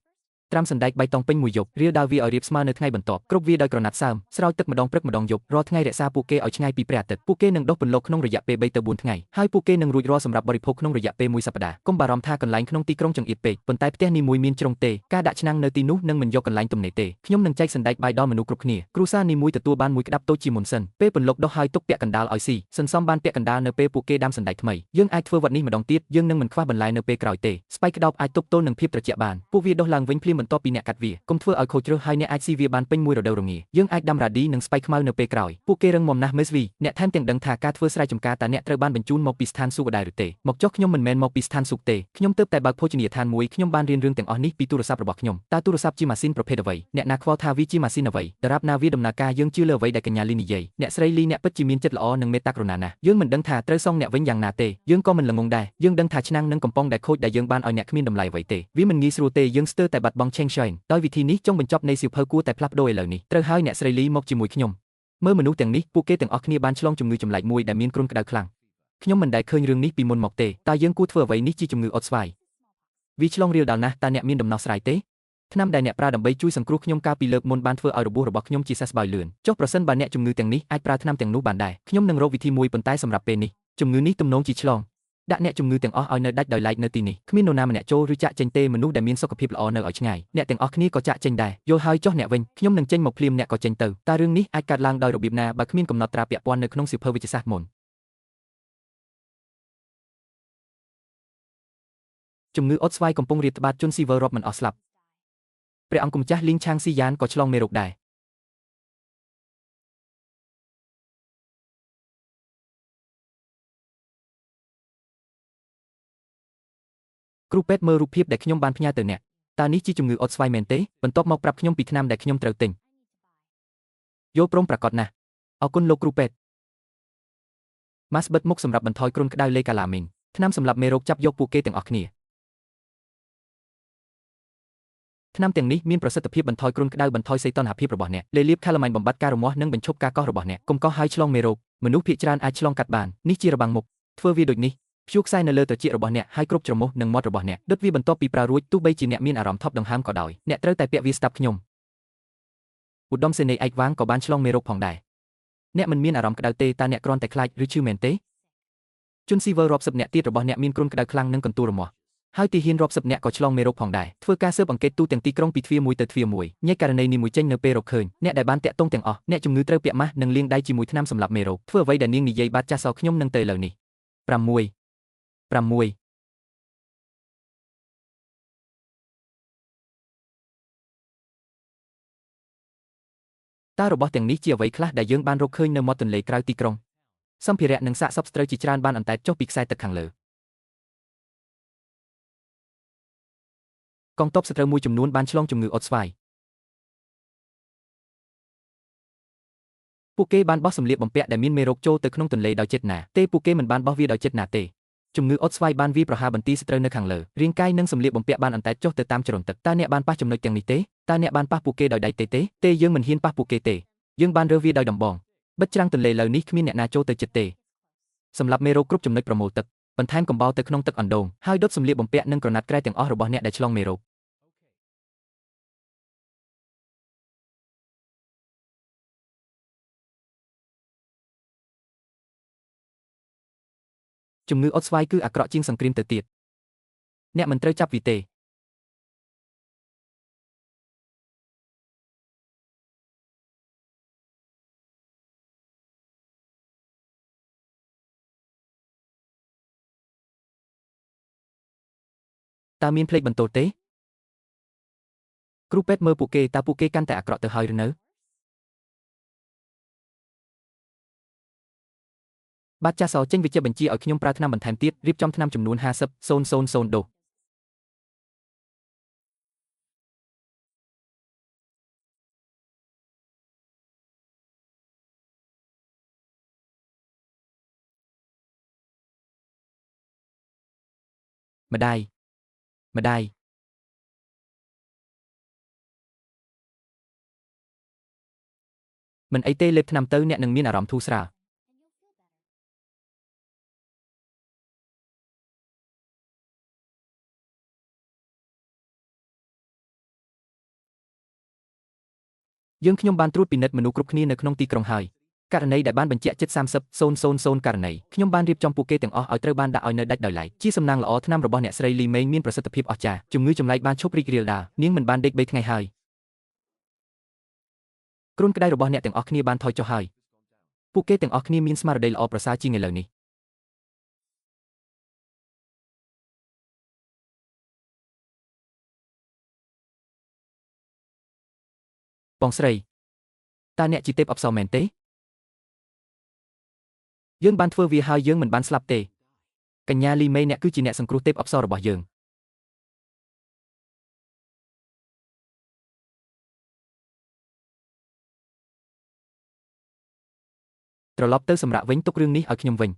ត្រាំសណ្តែកបៃតងពេញមួយយប់រៀលដាវវាឲ្យរាបស្មើនៅថ្ងៃបន្ទាប់គ្រប់វាដោយក្រណាត់សើមស្រោចទឹកម្ដងព្រឹកម្ដងយប់រាល់ថ្ងៃរក្សាពួកគេឲ្យឆ្ងាយពីព្រះអាទិត្យពួកគេនឹងដុះពន្លកក្នុងរយៈពេល3ទៅ4ថ្ងៃហើយពួកគេនឹងរួចរាល់សម្រាប់បរិភោគក្នុងរយៈពេលមួយសប្តាហ៍កុំបារម្ភថាកន្លែងក្នុងទីក្រុងចង្អៀតពេកប៉ុន្តែផ្ទះនីមួយមានជ្រុងទេការដាក់ឆ្នាំងនៅទីនោះនឹងមិនយកកន្លែងទំនេរទេខ្ញុំនឹងចែកសណ្តែកបាយដល់មនុស្សគ្រប់គ្នាគ្រួសារនីមួយទទួលបានមួយក្តាប់តូចជាមុនសិនពេលពន្លកដុះហើយទុកពាក់កណ្ដាលឲ្យស៊ីសន្សំបានពាក់កណ្ដាលនៅពេលពួកគេដាំសណ្តែកថ្មីយើងអាចធ្វើវត្តនេះម្ដងទៀតយើងនឹងមិនខ្វះបន្លែនៅពេលក្រោយទេស្បែកក្តោបអាចទប់ទល់នឹងភាពត្រជាក់បានពួកវាដុះឡើងវិញភ្លាមបន្ទាប់ពីអ្នកកាត់វាកុំធ្វើឲ្យខូចជ្រើសហើយអ្នកអាចស៊ីវាបានពេញមួយរដូវរងាយើងអាចដាំរ៉ាឌីនិងស្បែកខ្មៅនៅពេលក្រោយពួកគេរឹងមាំណាស់មេស្វីអ្នកថែមទាំងដឹងថាការធ្វើស្រែចម្ការតើអ្នកត្រូវបានបញ្ជូនមកពីស្ថានសួគ៌ដែរឬទេមកចុះខ្ញុំមិនមែនមកពីស្ថានសួគ៌ទេខ្ញុំទើបតែបើកភោជនីយដ្ឋានមួយខ្ញុំបានរៀនរឿងទាំងអស់នេះពីទូរស័ព្ទរបស់ខ្ញុំតើទូរស័ព្ទជាម៉ាស៊ីនប្រភេទអ្វីអ្នកណាខ្វល់ថាវាជាម៉ាស៊ីនអ្វីដរាបណាវាដំណើរការយើងជឿលើអ្វីដែលកញ្ញាលីនិយាយអ្នកស្រីលីអ្នកពិតជាមានចិត្តល្អនិងមេត្តាករុណាណាស់យើងមិនដឹងថាត្រូវសងអ្នកវិញយ៉ាងណាទេយើងក៏មិនល្ងង់ដែរយើងដឹងថាឆ្នាំងនិងកំប៉ុងដែលខូចដែលយើងបានឲ្យអ្នកគ្មានតម្លៃអ្វីទេវាមិនងាយស្រួលទេយើងស្ទើរតែបាត់បង់ឆេងឆៃដោយវិធីនេះចុងបញ្ចប់នៃសៀវភៅគួរតែផ្លាស់ប្ដូរឥឡូវនេះត្រូវហើយអ្នកស្រីលីមកជាមួយខ្ញុំមើលមនុស្សទាំងនេះពួកគេទាំងអស់គ្នាបានឆ្លងជំងឺចម្លែកមួយដែលមានគ្រុនក្តៅខ្លាំងខ្ញុំមិនដែលឃើញរឿងនេះពីមុនមកទេតើយើងគួរធ្វើអ្វីនេះជាជំងឺអុតស្វាយវាឆ្លងរាលដាលណាស់តើអ្នកមានដំណោះស្រាយទេថ្នាំដែលអ្នកប្រើដើម្បីជួយសង្គ្រោះខ្ញុំកាលពីលើកមុនបានធ្វើឲ្យរបួសរបស់ខ្ញុំជាសះស្បើយលឿនចុះប្រសិនបើអ្នកជំងឺទាំងនេះអាចប្រើថ្នាំទាំងនោះបានដែរខ្ញុំនឹងរកវិធីមួយប៉ុន្តែសម្រាប់ពេលនេះជំងឺនេះទំនងជាឆ្លងដាក់អ្នកជំងឺទាំងអស់ឲ្យនៅដាច់ដោយឡែកនៅទីនេះគ្មាននរណាម្នាក់ចូលឬចាក់ចេញទេមនុស្សដែលមានសុខភាពល្អនៅឲ្យឆ្ងាយអ្នកទាំងអស់គ្នាក៏ចាក់ចេញដែរយល់ហើយចុះអ្នកវិញខ្ញុំនឹងចេញមកភ្លាមអ្នកក៏ចេញទៅតើរឿងនេះអាចកើតឡើងដោយរបៀបណាបើគ្មានកំណត់ត្រាពាក់ព័ន្ធនៅក្នុងសៀវភៅវិទ្យាសាស្ត្រមុនជំងឺអុតស្វាយកំពុងរាតត្បាតជនស៊ីវិលរាប់មិនអស់ស្លាប់ព្រះអង្គម្ចាស់លីងឆាងស៊ីយ៉ានក៏ឆ្លងមេរោគដែរគ្រូពេទ្យមើលរូបភាពដែលខ្ញុំបានផ្ញើទៅអ្នកតើនេះជាជំងឺអុតស្វាយមែនទេបន្ទាប់មកប្រាប់ខ្ញុំពីថ្នាំដែលខ្ញុំត្រូវទិញយល់ព្រមប្រាកដណាស់អរគុណលោកគ្រូពេទ្យម៉ាស់បិទមុខសម្រាប់បន្ថយគ្រុនក្តៅលេកាឡាមីនថ្នាំសម្រាប់មេរោគចាប់យកពួកគេទាំងអស់គ្នាថ្នាំទាំងនេះមានប្រសិទ្ធភាពបន្ថយគ្រុនក្តៅបន្ថយសីតុណ្ហភាពរបស់អ្នកលេលាបខាឡាម៉ាញបំបត្តិការរមាស់និងបញ្ឈប់ការកោសរបស់អ្នកកុំកោសហើយឆ្លងមេរោគមនុស្សភាគច្រើនអាចឆ្លងកាត់បាននេះជារបាំងមុខធ្វើវាដូចនេះព្យួរខ្សែនៅលើត្រចៀករបស់អ្នកហើយគ្រប់ច្រមុះនិងមាត់របស់អ្នកដុតវាបន្ទាប់ពីប្រើរួចទោះបីជាអ្នកមានអារម្មណ៍ថប់ដង្ហើមក៏ដោយអ្នកត្រូវតែពាក់វាស្ដាប់ខ្ញុំឧត្តមសេនីយ៍ឯកវាងក៏បានឆ្លងមេរោគផងដែរអ្នកមិនមានអារម្មណ៍ក្តៅទេតើអ្នកគ្រាន់តែខ្លាចឬឈឺមែនទេជនស៊ីវិលរាប់សិបអ្នកទៀតរបស់អ្នកមានគ្រុនក្តៅខ្លាំងនិងកន្ទួលរមាស់ហើយទាហានរាប់សិបអ្នកក៏ឆ្លងមេរោគផងដែរធ្វើការស៊ើបអង្កេតទូទាំងទីក្រុងពីទ្វារមួយទៅទ្វារមួយញែកករណីនេះមួយចេញនៅពេលរកឃើញអ្នកដែលបានតាក់ទងទាំងអស់អ្នកជំងឺត្រូវពាក់ម៉ាស់និងលាងដៃជាមួយថ្នាំសម្លាប់មេរោគធ្វើអ្វីដែលនាងនិយាយបាទចាស់សោខ្ញុំនឹងទៅឥឡូវនេះ6 6 តើរបស់ទាំងនេះជាអ្វីខ្លះដែលយើងបានរកឃើញនៅមាត់ទន្លេក្រៅទីក្រុងសម្ភារៈនិងសាកសពស្ត្រូវជាច្រើនបានអណ្តែតចុះពីខ្សែទឹកខាងលើកងទ័ពសត្រូវមួយចំនួនបានឆ្លងជំងឺអុតស្វាយពួកគេបានបោះសម្លៀកបំពាក់ដែលមានមេរោគចូលទៅក្នុងទន្លេដោយចេតនាទេពួកគេមិនបានបោះវាដោយចេតនាទេជំងឺអុតស្វាយបានវាយប្រហារបន្ទាយសត្រូវនៅខាងលើរាងកាយនិងសម្លៀកបំពាក់បានអណ្តែតចុះទៅតាមចរន្តទឹកតើអ្នកបានប៉ះចំណុចទាំងនេះទេតើអ្នកបានប៉ះពួកគេដោយដៃទេទេយើងមិនហ៊ានប៉ះពួកគេទេយើងបានរើសវាដោយដំបងបិទច្រាំងទន្លេលើនេះគ្មានអ្នកណាចូលទៅជិតទេសម្រាប់មេរោគគ្រប់ចំណុចប្រមូលទឹកបន្ថែមកំបោរទៅក្នុងទឹកអណ្ដូងហើយដុតសម្លៀកបំពាក់និងក្រណាត់ក្រែទាំងអស់របស់អ្នកដែលឆ្លងមេរោគជំងឺអុតស្វាយគឺអាក្រក់ជាងសង្គ្រាមទៅទៀតអ្នកមិនត្រូវចាប់វាទេតើមានភ្លេចបន្ទោទេគ្រូពេទ្យមើលពួកគេតើពួកគេកាន់តែអាក្រក់ទៅហើយឬនៅបាទចាសចេញវិជ្ជាបញ្ជាឲ្យខ្ញុំប្រើថ្នាំបន្ថែមទៀតរៀបចំថ្នាំចំនួន50,000ដូសម្ដាយម្ដាយមិនអីទេលេបថ្នាំទៅអ្នកនឹងមានអារម្មណ៍ធូរស្រាលយើងខ្ញុំបានត្រួតពិនិត្យមនុស្សគ្រប់គ្នានៅក្នុងទីក្រុងហើយករណីដែលបានបញ្ជាក់ជិត30,000ករណីខ្ញុំបានរៀបចំពួកគេទាំងអស់ឲ្យត្រូវបានដាក់ឲ្យនៅដាច់ដោយឡែកជាសំណាងល្អថ្នាំរបស់អ្នកស្រីលីមេងមានប្រសិទ្ធភាពអស្ចារ្យជំងឺចម្លែកបានឈប់រីករាលដាលនាងមិនបានដេក3ថ្ងៃហើយគ្រុនក្តៅរបស់អ្នកទាំងអស់គ្នាបានថយចុះហើយពួកគេទាំងអស់គ្នាមានស្មារតីល្អប្រសើរជាងឥឡូវនេះបងស្រីតើអ្នកជាទេពអប្សរមែនទេយើងបានធ្វើវាហើយយើងមិនបានស្លាប់ទេកញ្ញាលីមេអ្នកគឺជាអ្នកសង្គ្រោះទេពអប្សររបស់យើងត្រឡប់ទៅសម្រាប់វិញទុករឿងនេះឲ្យខ្ញុំវិញ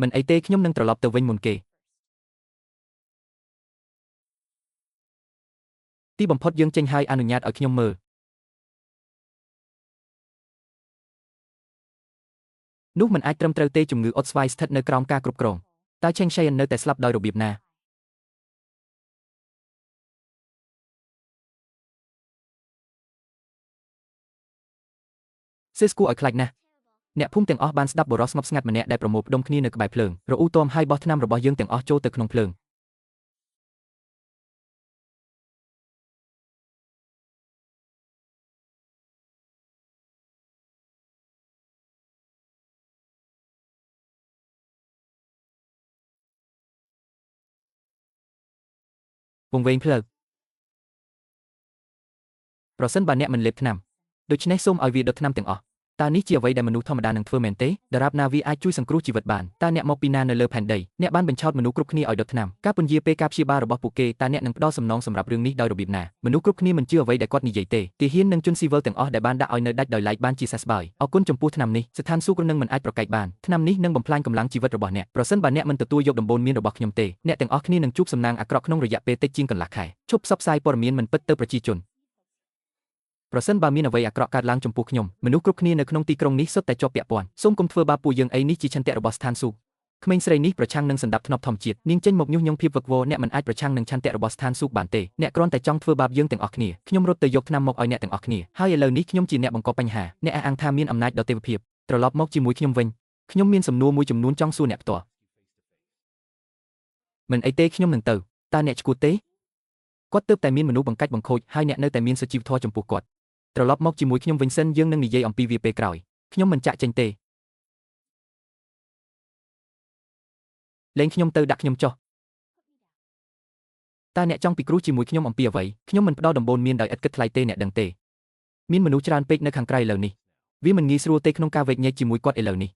មិនអីទេខ្ញុំនឹងត្រឡប់ទៅវិញមុនគេទីបំផុតយើងចេញហើយអនុញ្ញាតឲ្យខ្ញុំមើលនោះមិនអាចត្រឹមត្រូវទេជំងឺអុតស្វាយស្ថិតនៅក្រោមការគ្រប់គ្រងតើឆេងឆេននៅតែស្លាប់ដោយរបៀបណាសេសគួរឲ្យខ្លាចណាស់អ្នកភូមិទាំងអស់បានស្ដាប់បុរសស្ងប់ស្ងាត់ម្នាក់ដែលប្រមូលផ្ដុំគ្នានៅក្បែរភ្លើងរអ៊ូទាំហើយបោះថ្នាំរបស់យើងទាំងអស់ចូលទៅក្នុងភ្លើងវង្វេងផ្លូវប្រសិនបើអ្នកមិនលេបថ្នាំដូច្នេះសូមឲ្យវាដុតថ្នាំទាំងអស់តើនេះជាអ្វីដែលមនុស្សធម្មតានឹងធ្វើមែនទេដរាបណាវាអាចជួយសង្គ្រោះជីវិតបានតើអ្នកមកពីណានៅលើផែនដីអ្នកបានបញ្ឆោតមនុស្សគ្រប់គ្នាឲ្យដុតថ្នាំការពន្យាពេលការព្យាបាលរបស់ពួកគេតើអ្នកនឹងផ្ដល់សំណងសម្រាប់រឿងនេះដោយរបៀបណាមនុស្សគ្រប់គ្នាមិនជឿអ្វីដែលគាត់និយាយទេទាហាននិងជនស៊ីវិលទាំងអស់ដែលបានដាក់ឲ្យនៅដាច់ដោយឡែកបានជាសះស្បើយអរគុណចំពោះថ្នាំនេះស្ថានសួគ៌នឹងមិនអាចប្រកែកបានថ្នាំនេះនឹងបំផ្លាញកម្លាំងជីវិតរបស់អ្នកប្រសិនបើអ្នកមិនទទួលយកដំបូន្មានរបស់ខ្ញុំទេអ្នកទាំងអស់គ្នានឹងជួបសំណាងអាក្រក់ក្នុងរយៈពេលតិចជាងកន្លះខែឈប់ផ្សព្វផ្សាយព័ត៌មានមិនពិតទៅប្រជាជនប្រសិនបើមានអ្វីអាក្រក់កើតឡើងចំពោះខ្ញុំមនុស្សគ្រប់គ្នានៅក្នុងទីក្រុងនេះសុទ្ធតែជាប់ពាក់ព័ន្ធសូមកុំធ្វើបាបពួកយើងអីនេះជាឆន្ទៈរបស់ស្ថានសួគ៌ក្មេងស្រីនេះប្រឆាំងនឹងសន្តាប់ធ្នាប់ធម្មជាតិនាងចេញមកញុះញង់ភាពវឹកវរអ្នកមិនអាចប្រឆាំងនឹងឆន្ទៈរបស់ស្ថានសួគ៌បានទេអ្នកគ្រាន់តែចង់ធ្វើបាបយើងទាំងអស់គ្នាខ្ញុំរត់ទៅយកថ្នាំមកឲ្យអ្នកទាំងអស់គ្នាហើយឥឡូវនេះខ្ញុំជាអ្នកបង្កបញ្ហាអ្នកអះអាងថាមានអំណាចដ៏ទេវភាពត្រឡប់មកជាមួយខ្ញុំវិញខ្ញុំមានសំណួរមួយចំនួនចង់សួរអ្នកផ្ទាល់មិនអីទេខ្ញុំនឹងទៅតើអ្នកឈួតទេគាត់ទើបតែមានមនុស្សបង្កាច់បង្ខូចហើយអ្នកនៅតែមានសុជីវធម៌ចំពោះគាត់ត្រឡប់មកជាមួយខ្ញុំវិញសិនយើងនឹងនិយាយអំពីវាពេលក្រោយខ្ញុំមិនចាក់ចេញទេលែងខ្ញុំទៅដាក់ខ្ញុំចុះ តើអ្នកចង់ពិគ្រោះជាមួយខ្ញុំអំពីអ្វីខ្ញុំមិនផ្ដល់ដំបូន្មានដោយឥតគិតថ្លៃទេអ្នកដឹងទេមានមនុស្សច្រើនពេកនៅខាងក្រៅឥឡូវនេះវាមិនងាយស្រួលទេក្នុងការវែកញែកជាមួយគាត់ឥឡូវនេះ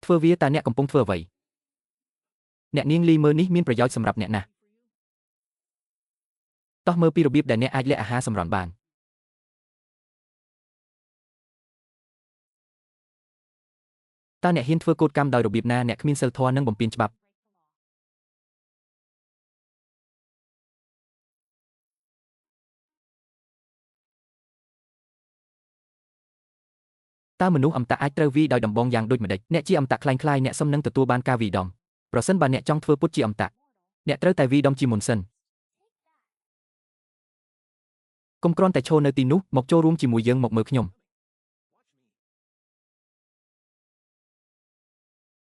ធ្វើវាតើអ្នកកំពុងធ្វើអ្វីអ្នកនាងលីមើលនេះមានប្រយោជន៍សម្រាប់អ្នកណាស់តោះមើលពីរបៀបដែលអ្នកអាចលាក់អាហារសម្រន់បានតើអ្នកហ៊ានធ្វើកូដកម្មដោយរបៀបណាអ្នកគ្មានសីលធម៌និងបំពានច្បាប់តើមនុស្សអមតៈអាចត្រូវវាយដោយដំបងយ៉ាងដូចម្តេចអ្នកជាអមតៈក្លែងក្លាយអ្នកសមនឹងទទួលបានការវាយដំប្រសិនបើអ្នកចង់ធ្វើពុតជាអមតៈអ្នកត្រូវតែវាយដំជាមុនសិនកុំគ្រាន់តែឈរនៅទីនោះមកចូលរួមជាមួយយើងមកមើលខ្ញុំ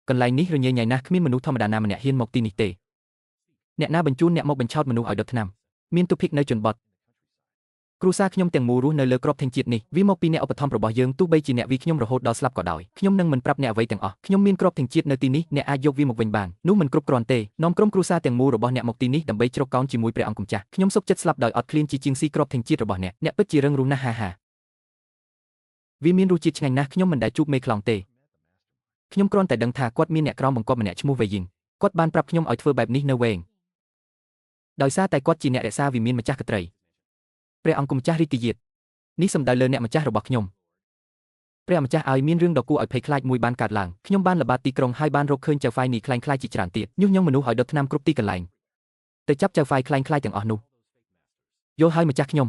កន្លែងនេះរញ៉េញ៉ៃណាស់គ្មានមនុស្សធម្មតាណាម្នាក់ហ៊ានមកទីនេះទេអ្នកណាបញ្ជូនអ្នកមកបញ្ឆោតមនុស្សឲ្យដុតថ្នាំមានទុភិកនៅជនបទគ្រួសារខ្ញុំទាំងមូលរស់នៅលើក្របធញ្ញជាតិនេះវាមកពីអ្នកឧបត្ថម្ភរបស់យើងទោះបីជាអ្នកវាខ្ញុំរហូតដល់ស្លាប់ក៏ដោយខ្ញុំនឹងមិនប្រាប់អ្នកអ្វីទាំងអស់ខ្ញុំមានក្របធញ្ញជាតិនៅទីនេះអ្នកអាចយកវាមកវិញបាននោះមិនគ្រប់គ្រាន់ទេនាំក្រុមគ្រួសារទាំងមូលរបស់អ្នកមកទីនេះដើម្បីជ្រកកោនជាមួយព្រះអង្គម្ចាស់ខ្ញុំសុខចិត្តស្លាប់ដោយអត់ឃ្លានជាជាងស៊ីក្របធញ្ញជាតិរបស់អ្នកអ្នកពិតជារឹងរូសណាស់ហាហាវាមានរសជាតិឆ្ងាញ់ណាស់ខ្ញុំមិនដែលជួបមេខ្លោងទេខ្ញុំគ្រាន់តែដឹងថាគាត់មានអ្នកក្រោមបង្គាប់ម្នាក់ឈ្មោះវេយីងគាត់បានប្រាប់ខ្ញុំឲ្យធ្វើបែបនេះនៅវែងដោយសារតែគាត់ជាអ្នករក្សាវិមានម្ចាស់ក្ត្រីព្រះអង្គម្ចាស់រាជទាយាទនេះសំដៅលើអ្នកម្ចាស់របស់ខ្ញុំព្រះម្ចាស់ឲ្យមានរឿងដ៏គួរឲ្យភ័យខ្លាចមួយបានកើតឡើងខ្ញុំបានល្បាតទីក្រុងហើយបានរកឃើញចៅហ្វាយនីក្លែងក្លាយជាច្រើនទៀតញុះញង់មនុស្សឲ្យដុតថ្នាំគ្រប់ទីកន្លែងទៅចាប់ចៅហ្វាយក្លែងក្លាយទាំងអស់នោះយល់ហើយម្ចាស់ខ្ញុំ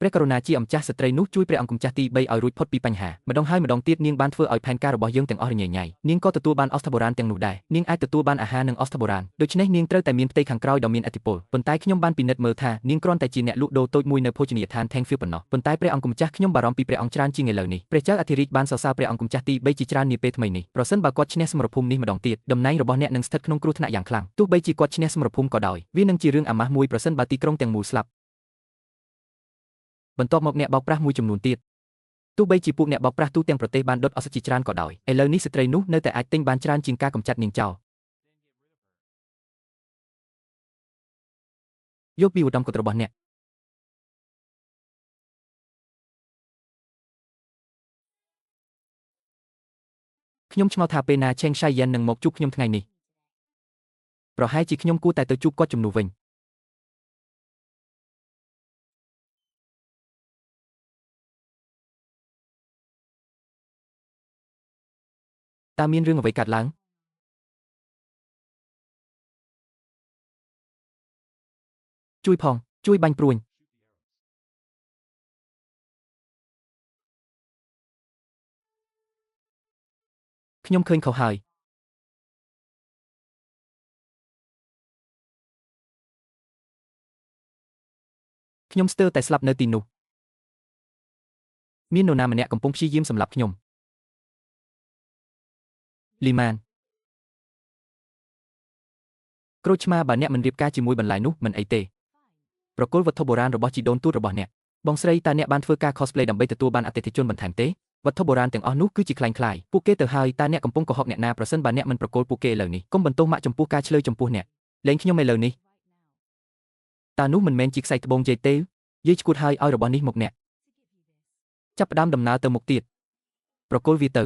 ព្រះករុណាជាអម្ចាស់ស្ត្រីនោះជួយព្រះអង្គម្ចាស់ទី3ឲ្យរួចផុតពីបញ្ហាម្ដងហើយម្ដងទៀតនាងបានធ្វើឲ្យផែនការរបស់យើងទាំងអស់រញ៉េញ៉ៃនាងក៏ទទួលបានអស្ថបុរាណទាំងនោះដែរនាងអាចទទួលបានអាហារនិងអស្ថបុរាណដូច្នេះនាងត្រូវតែមានផ្ទៃខាងក្រោយដ៏មានឥទ្ធិពលប៉ុន្តែខ្ញុំបានពិនិត្យមើលថានាងគ្រាន់តែជាអ្នកលក់ដូរតូចមួយនៅភោជនីយដ្ឋាន Thankfield ប៉ុណ្ណោះប៉ុន្តែព្រះអង្គម្ចាស់ខ្ញុំបារម្ភពីព្រះអង្គច្រើនជាងឥឡូវនេះព្រះចៅអធិរាជបានសរសើរព្រះអង្គម្ចាស់ទី3ជាច្រើននាពេលថ្មីនេះប្រសិនបើគាត់ឈ្នះសមរភូមិនេះម្ដងទៀតតំណែងរបស់អ្នកនឹងស្ថិតក្នុងគ្រោះថ្នាក់យ៉ាងខ្លាំងទោះបីជាគាត់ឈ្នះសមរភូមិក៏ដោយវានឹងជារឿងអាម៉ាស់មួយប្រសិនបើទីក្រុងទាំងមូលស្លាប់បន្ទាប់មកអ្នកបោកប្រាស់មួយចំនួនទៀតទោះបីជាពួកអ្នកបោកប្រាស់ទូទាំងប្រទេសបានដុតអស់ជាច្រើនក៏ដោយឥឡូវនេះស្ត្រីនោះនៅតែអាចទិញបានច្រើនជាងការកម្ចាត់នាងចោលយកពីឧត្តមគតិរបស់អ្នកខ្ញុំឆ្ងល់ថាពេលណាឆេងឆៃយ៉ែននឹងមកជួបខ្ញុំថ្ងៃនេះប្រហែលជាខ្ញុំគួរតែទៅជួបគាត់ជំនួសវិញតើមានរឿងអ្វីកើតឡើងជួយផងជួយបាញ់ព្រួញខ្ញុំឃើញខុសហើយខ្ញុំស្ទើរតែស្លាប់នៅទីនោះមាននរណាម្នាក់កំពុងព្យាយាមសម្លាប់ខ្ញុំលីម៉ានក្រូចឆ្មាបើអ្នកមិនរៀបការជាមួយបន្លែនោះមិនអីទេប្រគល់វត្ថុបុរាណរបស់ជីដូនទូតរបស់អ្នកបងស្រីតើអ្នកបានធ្វើការ cosplay ដើម្បីទទួលបានអតិថិជនបន្ថែមទេវត្ថុបុរាណទាំងអស់នោះគឺជាក្លែងក្លាយពួកគេទៅហើយតើអ្នកកំពុងកុហកអ្នកណាប្រសិនបើអ្នកមិនប្រគល់ពួកគេឥឡូវនេះកុំបន្ទោសម៉ាក់ចំពោះការឆ្លើយចំពោះអ្នកលែងខ្ញុំឥឡូវនេះតើនោះមិនមែនជាខ្សែត្បូងយាយទេយាយឈួតហើយឲ្យរបស់នេះមកអ្នកចាប់ផ្ដើមដំណើរទៅមុខទៀតប្រគល់វាទៅ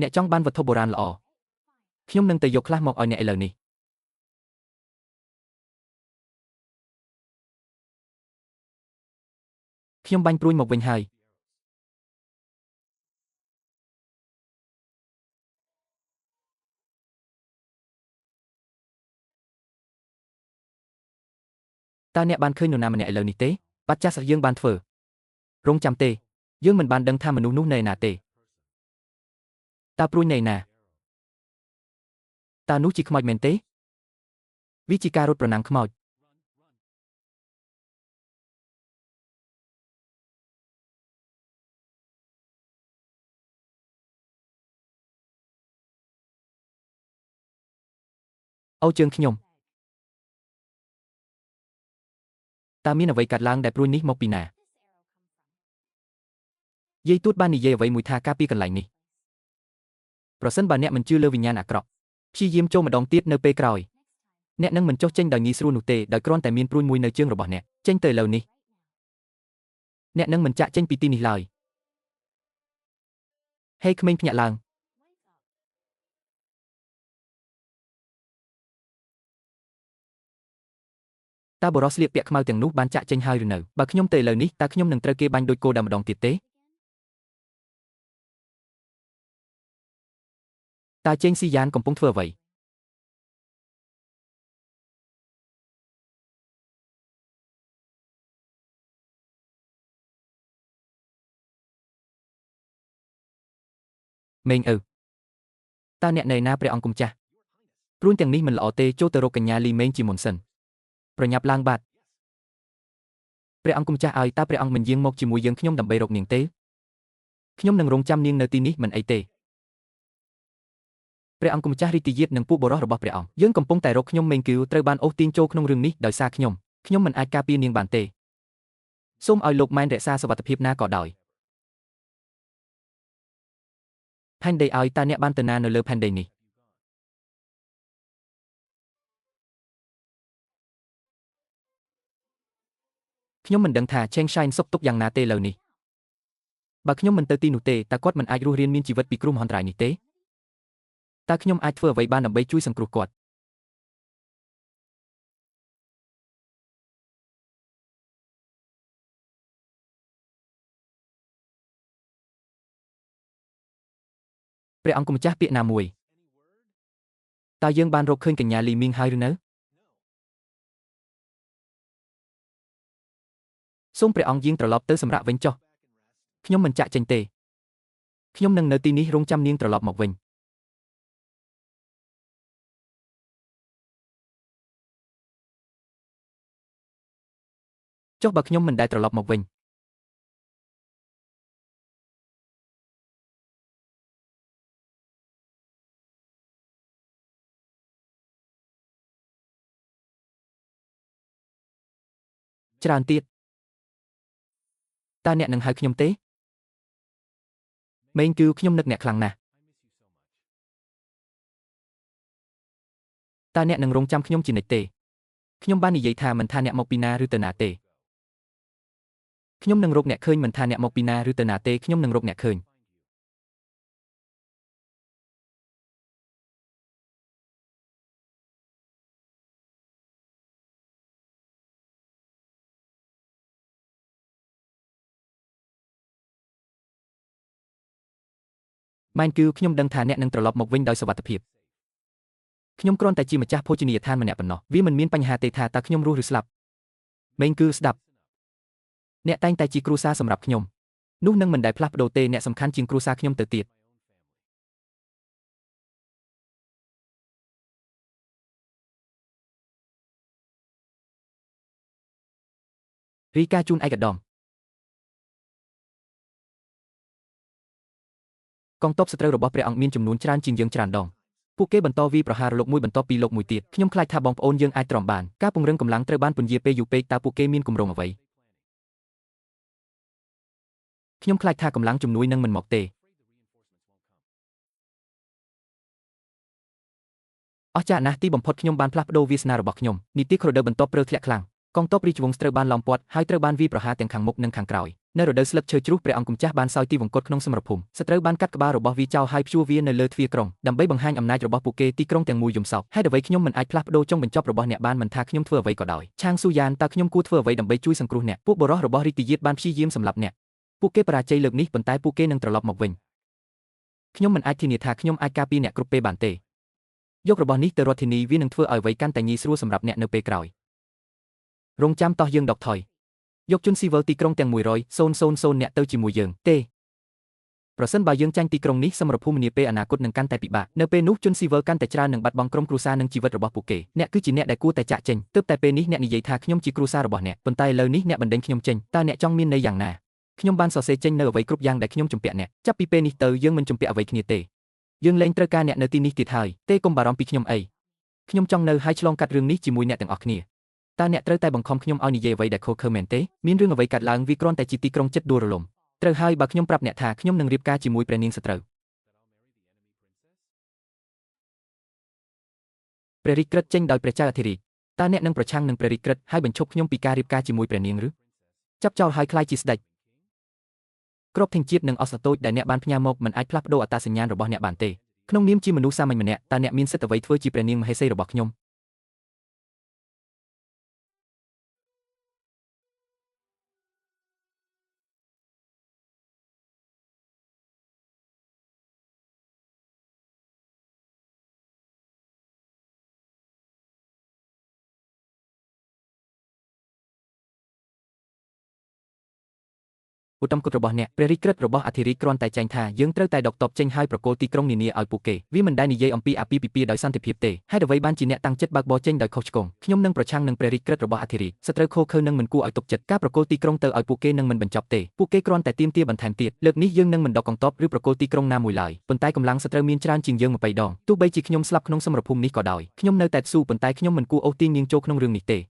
អ្នកចង់បានវត្ថុបុរាណល្អខ្ញុំនឹងទៅយកខ្លះមកឲ្យអ្នកឥឡូវនេះខ្ញុំបាញ់ព្រួញមកវិញហើយតើអ្នកបានឃើញនរណាម្នាក់ឥឡូវនេះទេបាត់ចាស់យើងបានធ្វើរងចាំទេយើងមិនបានដឹងថាមនុស្សនោះនៅឯណាទេតើព្រួញនៅណាតើនោះជាខ្មោចមែនទេវាជាការរត់ប្រណាំងខ្មោច អូជើងខ្ញុំតើមានអ្វីកើតឡើងដែលព្រួញនេះមកពីណាយាយទូតបាននិយាយអ្វីមួយថាការពីកន្លែងនេះប្រសិនបើអ្នកមិនជឿលើវិញ្ញាណអាក្រក់ព្យាយាមចូលម្ដងទៀតនៅពេលក្រោយអ្នកនឹងមិនចុះចេញដោយងាយស្រួលនោះទេដោយគ្រាន់តែមានព្រួញមួយនៅជើងរបស់អ្នកចេញទៅឥឡូវនេះអ្នកនឹងមិនចាក់ចេញពីទីនេះឡើយហេក្មេងភ្ញាក់ឡើងតើបុរសស្លៀកពាក់ខ្មៅទាំងនោះបានចាក់ចេញហើយឬនៅបើខ្ញុំទៅឥឡូវនេះតើខ្ញុំនឹងត្រូវគេបាញ់ដូចគោដើមម្ដងទៀតទេតើជេងស៊ីយ៉ានកំពុងធ្វើអ្វីមេងឪតើអ្នកនៅណាព្រះអង្គគុំចាស់ព្រួញទាំងនេះមិនល្អទេចូលទៅរកកញ្ញាលីមេងជាមុនសិនប្រញាប់ឡើងបាទព្រះអង្គគុំចាស់ឲ្យតើព្រះអង្គមិនយាងមកជាមួយយើងខ្ញុំដើម្បីរកនាងទេខ្ញុំនឹងរងចាំនាងនៅទីនេះមិនអីទេព្រះអង្គគុំចាស់រីតិយាតនិងពួកបុរសរបស់ព្រះអង្គយើងកំពុងតែរកខ្ញុំមេងគូត្រូវបានអូសទាញចូលក្នុងរឿងនេះដោយសារខ្ញុំមិនអាចការពារនាងបានទេសូមឲ្យលោកម៉ែនរក្សាសុវត្ថិភាពណាក៏ដោយផែនដីឲ្យតើអ្នកបានទៅណានៅលើផែនដីនេះខ្ញុំមិនដឹងថាឆេងឆៃនសុខទុក្ខយ៉ាងណាទេលើនេះបើខ្ញុំមិនទៅទីនោះទេតើគាត់មិនអាចរស់រានមានជីវិតពីគ្រោះមហន្តរាយនេះទេតើខ្ញុំអាចធ្វើអ្វីបានដើម្បីជួយសង្គ្រោះគាត់ព្រះអង្គម្ចាស់ពាក្យណាមួយតើយើងបានរកឃើញកញ្ញាលីមីងហើយឬនៅសូមព្រះអង្គយាងត្រឡប់ទៅសម្រាកវិញចុះខ្ញុំមិនចាក់ចេញទេខ្ញុំនឹងនៅទីនេះរងចាំនាងត្រឡប់មកវិញចុះបើខ្ញុំមិនដែលត្រឡប់មកវិញច្រើនទៀតតើអ្នកនឹងហៅខ្ញុំទេមេងគឺខ្ញុំនឹកអ្នកខ្លាំងណាស់តើអ្នកនឹងរងចាំខ្ញុំជានិច្ចទេខ្ញុំបាននិយាយថាមិនថាអ្នកមកពីណាឬទៅណាទេខ្ញុំនឹងរកអ្នកឃើញមិនថាអ្នកមកពីណាឬទៅណាទេខ្ញុំនឹងរកអ្នកឃើញម៉ែនគឺខ្ញុំដឹងថាអ្នកនឹងត្រឡប់មកវិញដោយសុវត្ថិភាពខ្ញុំគ្រាន់តែជាម្ចាស់ភោជនីយដ្ឋានម្នាក់ប៉ុណ្ណោះវាមិនមានបញ្ហាទេថាតើខ្ញុំរស់ឬស្លាប់មេងគឺស្ដាប់អ្នកតែងតែជាគ្រួសារសម្រាប់ខ្ញុំនោះនឹងមិនដែលផ្លាស់ប្ដូរទេអ្នកសំខាន់ជាងគ្រួសារខ្ញុំទៅទៀតរីកាជូនឯកឧត្តមកងទ័ពសត្រូវរបស់ព្រះអង្គមានចំនួនច្រើនជាងយើងច្រើនដងពួកគេបន្តវាយប្រហារលោកមួយបន្ទាប់ពីលោកមួយទៀតខ្ញុំខ្លាចថាបងប្អូនយើងអាចទ្រាំបានការពង្រឹងកម្លាំងត្រូវបានពន្យាពេលយូរពេកតើពួកគេមានគម្រោងអ្វីខ្ញុំខ្លាចថាកម្លាំងជំនួយនឹងមិនមកទេអស្ចារ្យណាស់ទីបំផុតខ្ញុំបានផ្លាស់ប្ដូរវាសនារបស់ខ្ញុំនីតិក្រដូវបន្ទាប់ព្រើធ្លាក់ខ្លាំងកងទ័ពរាជវង្សត្រូវបានឡោមព័ទ្ធហើយត្រូវបានវាយប្រហារទាំងខាងមុខនិងខាងក្រោយនៅរដូវស្លឹកឈើជ្រុះព្រះអង្គម្ចាស់បានសោយទីវង្គតក្នុងសមរភូមិសត្រូវបានកាត់ក្បាលរបស់វាចោលហើយព្យួរវានៅលើទ្វារក្រុងដើម្បីបង្ហាញអំណាចរបស់ពួកគេទីក្រុងទាំងមូលយំសោកហេតុអ្វីខ្ញុំមិនអាចផ្លាស់ប្ដូរចុងបញ្ចប់របស់អ្នកបានមិនថាខ្ញុំធ្វើអ្វីក៏ដោយឆាងស៊ូយ៉ានតើខ្ញុំគួរធ្វើអ្វីដើម្បីជួយសង្គ្រោះអ្នកពួកបុរសរបស់រាជទាយាទបានព្យាយាមសម្លាប់អ្នកពួកគេបរាជ័យលើកនេះប៉ុន្តែពួកគេនឹងត្រឡប់មកវិញខ្ញុំមិនអាចធានាថាខ្ញុំអាចការពារអ្នកគ្រប់ពេលបានទេយករបស់នេះទៅរដ្ឋធានីវានឹងធ្វើឲ្យអ្វីកាន់តែងាយស្រួលសម្រាប់អ្នកនៅពេលក្រោយរងចាំតោះយើងដកថយយកជនស៊ីវិលទីក្រុងទាំង100,000អ្នកទៅជាមួយយើងទេប្រសិនបើយើងចាញ់ទីក្រុងនេះសមរភូមិនាពេលអនាគតនឹងកាន់តែពិបាកនៅពេលនោះជនស៊ីវិលកាន់តែច្រើននឹងបាត់បង់ក្រុមគ្រួសារនិងជីវិតរបស់ពួកគេអ្នកគឺជាអ្នកដែលគួរតែចាក់ចេញទើបតែពេលនេះអ្នកនិយាយថាខ្ញុំជាគ្រួសាររបស់អ្នកប៉ុន្តែឥឡូវនេះអ្នកបណ្ដេញខ្ញុំចេញតើអ្នកចង់មានន័យយ៉ាងណាខ្ញុំបានសរសេរចេញនៅអ្វីគ្រប់យ៉ាងដែលខ្ញុំជំពាក់អ្នកចាប់ពីពេលនេះទៅយើងមិនជំពាក់អ្វីគ្នាទេយើងលែងត្រូវការអ្នកនៅទីនេះទៀតហើយទេកុំបារម្ភពីខ្ញុំអី ខ្ញុំចង់នៅហើយឆ្លងកាត់រឿងនេះជាមួយអ្នកទាំងអស់គ្នាតើអ្នកត្រូវតែបង្ខំខ្ញុំឲ្យនិយាយអ្វីដែលខុសខើមែនទេមានរឿងអ្វីកើតឡើងវាគ្រាន់តែជាទីក្រុងចិត្តដួលរលំត្រូវហើយបើខ្ញុំប្រាប់អ្នកថាខ្ញុំនឹងរៀបការជាមួយព្រះនាងសត្រូវព្រះរាជក្រឹត្យចេញដោយព្រះចៅអធិរាជតើអ្នកនឹងប្រឆាំងនឹងព្រះរាជក្រឹត្យហើយបញ្ឈប់ខ្ញុំពីការរៀបការជាមួយព្រះនាងឬចាប់ចោលហើយក្លាយជាស្ដេចក្របធិងជាតិនិងអសតូចដែលអ្នកបានផ្ញើមកមិនអាចផ្លាស់ប្ដូរអត្តសញ្ញាណរបស់អ្នកបានទេក្នុងនាមជាមនុស្សសាមញ្ញម្នាក់តើអ្នកមានសិទ្ធិអ្វីធ្វើជាព្រះនាងមហេសីរបស់ខ្ញុំឧត្តមគុណរបស់អ្នកព្រះរាជក្រឹត្យរបស់អធិរាជគ្រាន់តែចែងថាយើងត្រូវតែដកតបចេញហើយប្រគល់ទីក្រុងនានាឲ្យពួកគេវាមិនដែលនិយាយអំពីអាពាហ៍ពិពាហ៍ដោយសន្តិភាពទេហេតុអ្វីបានជាអ្នកតាំងចិត្តបើកបរចេញដោយខុសឆ្គងខ្ញុំនឹងប្រឆាំងនឹងព្រះរាជក្រឹត្យរបស់អធិរាជសត្រូវខូខើនឹងមិនគួរឲ្យទុកចិត្តការប្រគល់ទីក្រុងទៅឲ្យពួកគេនឹងមិនបញ្ចប់ទេពួកគេគ្រាន់តែទាមទារបន្ថែមទៀតលើកនេះយើងនឹងមិនដកកងទ័ពឬប្រគល់ទីក្រុងណាមួយឡើយប៉ុន្តែកម្លាំងសត្រូវមានច្រើនជាងយើង20ដងទោះបីជាខ្ញុំស្លាប់ក្នុងសមរភូមិនេះក៏ដោយខ្ញុំនៅតែស៊ូប៉ុន្តែខ្ញុំមិនគួរអូសទាញនាងចូលក្នុងរឿងនេះទេ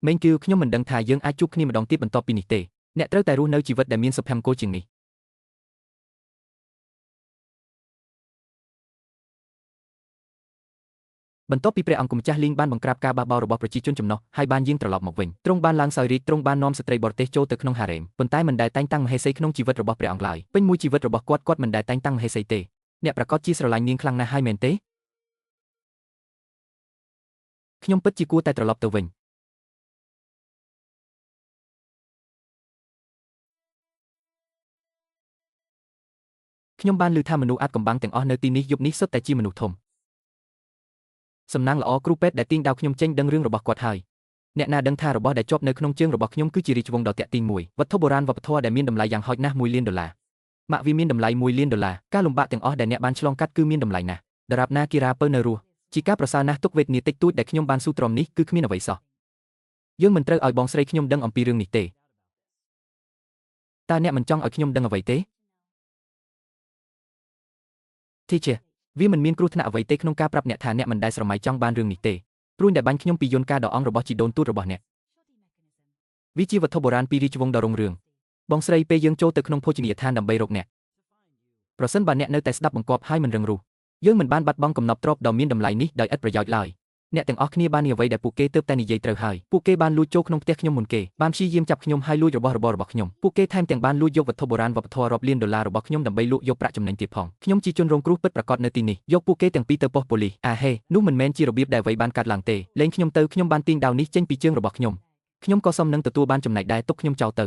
មេងគឺខ្ញុំមិនដឹងថាយើងអាចជួបគ្នាម្ដងទៀតបន្ទាប់ពីនេះទេអ្នកត្រូវតែរស់នៅជីវិតដែលមានសុភមង្គលជាងនេះបន្ទាប់ពីព្រះអង្គម្ចាស់លីងបានបង្ក្រាបការបះបោររបស់ប្រជាជនចំណុះហើយបានយាងត្រឡប់មកវិញទ្រង់បានឡើងសោយរាជ្យទ្រង់បាននាំស្ត្រីបរទេសចូលទៅក្នុងហារ៉េមប៉ុន្តែមិនដែលតែងតាំងមហេសីក្នុងជីវិតរបស់ព្រះអង្គឡើយពេញមួយជីវិតរបស់គាត់គាត់មិនដែលតែងតាំងមហេសីទេអ្នកប្រាកដជាស្រឡាញ់នាងខ្លាំងណាស់ហើយមែនទេខ្ញុំពិតជាគួរតែត្រឡប់ទៅវិញខ្ញុំបានឮថាមនុស្សអាចកំបាំងទាំងអស់នៅទីនេះយប់នេះសុទ្ធតែជាមនុស្សធំសំណាងល្អគ្រូពេទ្យដែលទាញដាវខ្ញុំចេញដឹងរឿងរបស់គាត់ហើយអ្នកណាដឹងថារបស់ដែលជាប់នៅក្នុងជើងរបស់ខ្ញុំគឺជារាជវង្សដ៏ទាក់ទាញមួយវត្ថុបុរាណវប្បធម៌ដែលមានតម្លៃយ៉ាងហោចណាស់1លានដុល្លារម៉ាក់វាមានតម្លៃ1លានដុល្លារការលំបាកទាំងអស់ដែលអ្នកបានឆ្លងកាត់គឺមានតម្លៃណាស់ដរាបណាគិរាពៅនៅរស់ជាការប្រសើរណាស់ទុកវេទនាតិចតួចដែលខ្ញុំបានស៊ូទ្រាំនេះគឺគ្មានអ្វីសោះយើងមិនត្រូវឲ្យបងស្រីខ្ញុំដឹងអំពីរឿងនេះទេតើអ្នកមិនចង់ឲ្យខ្ញុំដឹងអ្វីទេទីជាវាមិនមានគ្រោះថ្នាក់អ្វីទេក្នុងការប្រាប់អ្នកថាអ្នកមិនដែលស្រមៃចង់បានរឿងនេះទេព្រួញដែលបាញ់ខ្ញុំពីយន្តការដ៏អង់របស់ជីដូនទូតរបស់អ្នកវាជាវត្ថុបុរាណពីរាជវង្សដ៏រុងរឿងបងស្រីពេលយើងចូលទៅក្នុងភោជនីយដ្ឋានដើម្បីរកអ្នកប្រសិនបើអ្នកនៅតែស្ដាប់បង្គាប់ហើយមិនរឹងរូសយើងមិនបានបាត់បង់កំណប់ទ្រព្យដ៏មានតម្លៃនេះដោយឥតប្រយោជន៍ឡើយអ្នកទាំងអស់គ្នាបានអ្វីដែលពួកគេទើបតែនិយាយត្រូវហើយពួកគេបានលួចចូលក្នុងផ្ទះខ្ញុំមុនគេបានព្យាយាមចាប់ខ្ញុំហើយលួចរបស់របររបស់ខ្ញុំពួកគេថែមទាំងបានលួចយកវត្ថុបុរាណវប្បធម៌រាប់លានដុល្លាររបស់ខ្ញុំដើម្បីលក់យកប្រាក់ចំណេញទៀតផងខ្ញុំជាជនរងគ្រោះពិតប្រាកដនៅទីនេះយកពួកគេទាំងពីរទៅប៉ុស្តិ៍ប៉ូលីសអាហេនោះមិនមែនជារបៀបដែលអ្វីបានកើតឡើងទេលែងខ្ញុំទៅខ្ញុំបានទាញដាវនេះចេញពីជើងរបស់ខ្ញុំខ្ញុំក៏សមនឹងទទួលបានចំណែកដែរទុកខ្ញុំចោលទៅ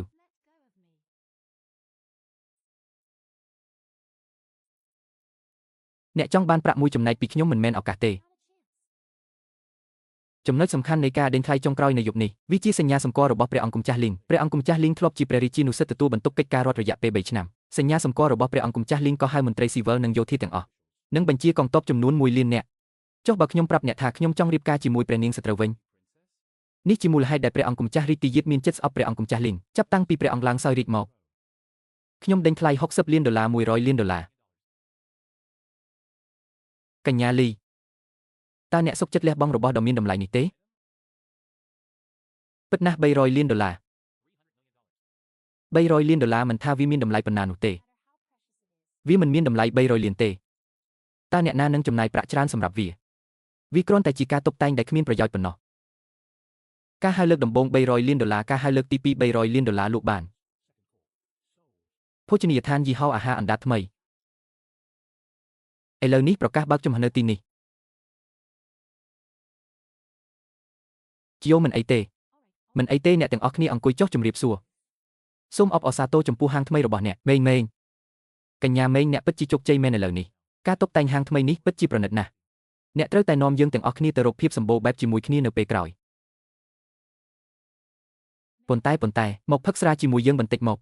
អ្នកចង់បានប្រាក់មួយចំណែកពីខ្ញុំមិនមែនឱកាសទេចំណុចសំខាន់នៃការដេញថ្លៃចុងក្រោយនៅយប់នេះវាជាសញ្ញាសម្គាល់របស់ព្រះអង្គម្ចាស់លីងព្រះអង្គម្ចាស់លីងធ្លាប់ជាព្រះរាជានុសិទ្ធទទួលបន្ទុកកិច្ចការរដ្ឋរយៈពេល3ឆ្នាំសញ្ញាសម្គាល់របស់ព្រះអង្គម្ចាស់លីងក៏ហៅមន្ត្រីស៊ីវិលនិងយោធាទាំងអស់និងបញ្ជាកងទ័ពចំនួន1លាននាក់ចុះបើខ្ញុំប្រាប់អ្នកថាខ្ញុំចង់រៀបការជាមួយព្រះនាងសត្រូវវិញនេះជាមូលហេតុដែលព្រះអង្គម្ចាស់រាជទាយាទមានចិត្តស្អប់ព្រះអង្គម្ចាស់លីងចាប់តាំងពីព្រះអង្គឡើងសោយរាជ្យមកខ្ញុំដេញថ្លៃ60លានដុល្លារ100លានដុល្លារកញ្ញាលីតើអ្នកសុខចិត្តលះបង់របស់ដ៏មានតម្លៃនេះទេពិតណាស់300លានដុល្លារ300លានដុល្លារមិនថាវាមានតម្លៃប៉ុណ្ណានោះទេវាមិនមានតម្លៃ300លានទេតើអ្នកណានឹងចំណាយប្រាក់ច្រើនសម្រាប់វាវាគ្រាន់តែជាការតុបតែងដែលគ្មានប្រយោជន៍ប៉ុណ្ណោះការហៅលើកដំបូង300លានដុល្លារការហៅលើកទី2 300លានដុល្លារលក់បានភោជនីយដ្ឋានយីហោអាហារអណ្ដាតថ្មីឥឡូវនេះប្រកាសបើកចំហនៅទីនេះជាមិនអីទេមិនអីទេអ្នកទាំងអស់គ្នាអង្គុយចុះជម្រាបសួរសូមអបអរសាទរចំពោះហាងថ្មីរបស់អ្នកមេងមេងកញ្ញាមេងអ្នកពិតជាជោគជ័យមែនឥឡូវនេះការតុបតែងហាងថ្មីនេះពិតជាប្រណិតណាស់អ្នកត្រូវតែនាំយើងទាំងអស់គ្នាទៅរកភាពសម្បូរបែបជាមួយគ្នានៅពេលក្រោយប៉ុន្តែមកផឹកស្រាជាមួយយើងបន្តិចមក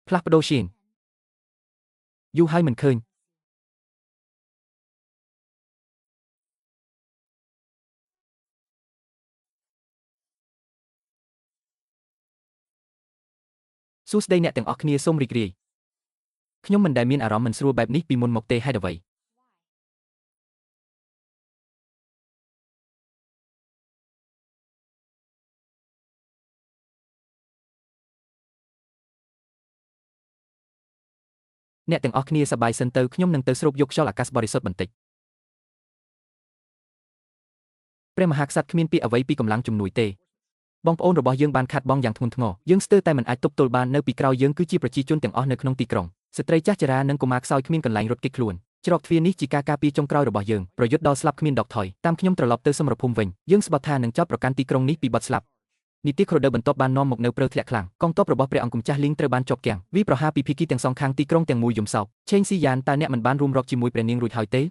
ផ្លាស់ប្ដូរឈានយូរហើយមិនឃើញ សួស្តីអ្នកទាំងអស់គ្នាសូមរីករាយខ្ញុំមិនដែលមានអារម្មណ៍មិនស្រួលបែបនេះពីមុនមកទេហេតុអ្វីអ្នកទាំងអស់គ្នាសប្បាយសិនទៅខ្ញុំនឹងទៅស្រូបយកខ្យល់អាកាសបរិសុទ្ធបន្តិចព្រះមហាក្សត្រគ្មានពាក្យអ្វីពីកម្លាំងជំនួយទេបងប្អូនរបស់យើងបានខាតបង់យ៉ាងធ្ងន់ធ្ងរយើងស្ទើរតែមិនអាចទប់ទល់បាននៅពីក្រោយយើងគឺជាប្រជាជនទាំងអស់នៅក្នុងទីក្រុងស្ត្រីចាស់ជរានិងកុមារខ្សោយគ្មានកន្លែងរត់គេចខ្លួនច្រកទ្វារនេះជាការការពារចុងក្រោយរបស់យើងប្រយុទ្ធដល់ស្លាប់គ្មានដកថយតាមខ្ញុំត្រឡប់ទៅសមរភូមិវិញយើងស្បត់ថានឹងចោទប្រកាន់ទីក្រុងនេះពីបទស្លាប់នីតិក្រដៅបន្ទាប់បាននាំមកនៅព្រៅធ្លាក់ខ្លាំងកងទ័ពរបស់ព្រះអង្គម្ចាស់លីងត្រូវបានជាប់គាំងវាប្រហារពីភាគីទាំងសងខាងទីក្រុងទាំងមូលយំសោកឆេងស៊ីយ៉ានតើអ្នកមិនបានរួមរកជាមួយព្រះនាងរួចហើយទេ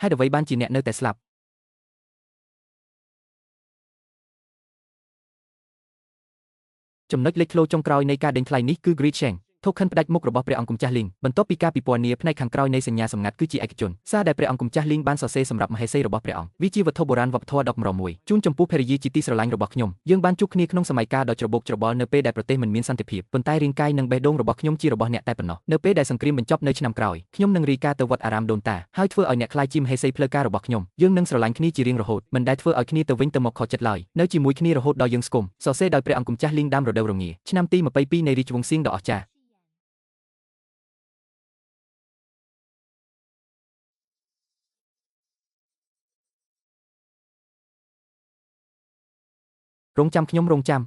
ហេតុអ្វីបានជាអ្នកនៅតែស្លាប់ចំណុចលេចធ្លោចុងក្រោយនៃការដេញថ្លៃនេះគឺ Great Sheng token ផ្ដាច់មុខរបស់ព្រះអង្គម្ចាស់លីងបន្ទាប់ពីការពិពណ៌នាផ្នែកខាងក្រោយនៃសញ្ញាសម្ងាត់គឺជាឯកជនសារដែលព្រះអង្គម្ចាស់លីងបានសរសេរសម្រាប់មហេសីរបស់ព្រះអង្គវាជាវត្ថុបុរាណវប្បធម៌ដ៏កម្រមួយជូនចំពោះភរិយាជាទីស្រឡាញ់របស់ខ្ញុំយើងបានជួបគ្នាក្នុងសម័យកាលដ៏ច្របូកច្របល់នៅពេលដែលប្រទេសមិនមានសន្តិភាពប៉ុន្តែរាងកាយនិងបេះដូងរបស់ខ្ញុំជារបស់អ្នកតែប៉ុណ្ណោះនៅពេលដែលសង្គ្រាមបញ្ចប់នៅឆ្នាំក្រោយខ្ញុំនឹងរាយការណ៍ទៅវត្តអារាមដូនតាហើយធ្វើឲ្យអ្នកក្លាយជាមហេសីផ្លូវការរបស់ខ្ញុំយើងនឹងស្រឡាញ់គ្នាជារៀងរហូតមិនដែលធ្វើឲ្យគ្នាទៅវិញទៅមកខកចិត្តឡើយនៅជាមួយគ្នារហូតដល់យើងស្គមសរសេរដោយព្រះអង្គម្ចាស់លីងដើមរដូវរងាឆ្នាំទី22នៃរាជវង្សសៀងដ៏អស្ចារ្យរងចាំខ្ញុំរងចាំ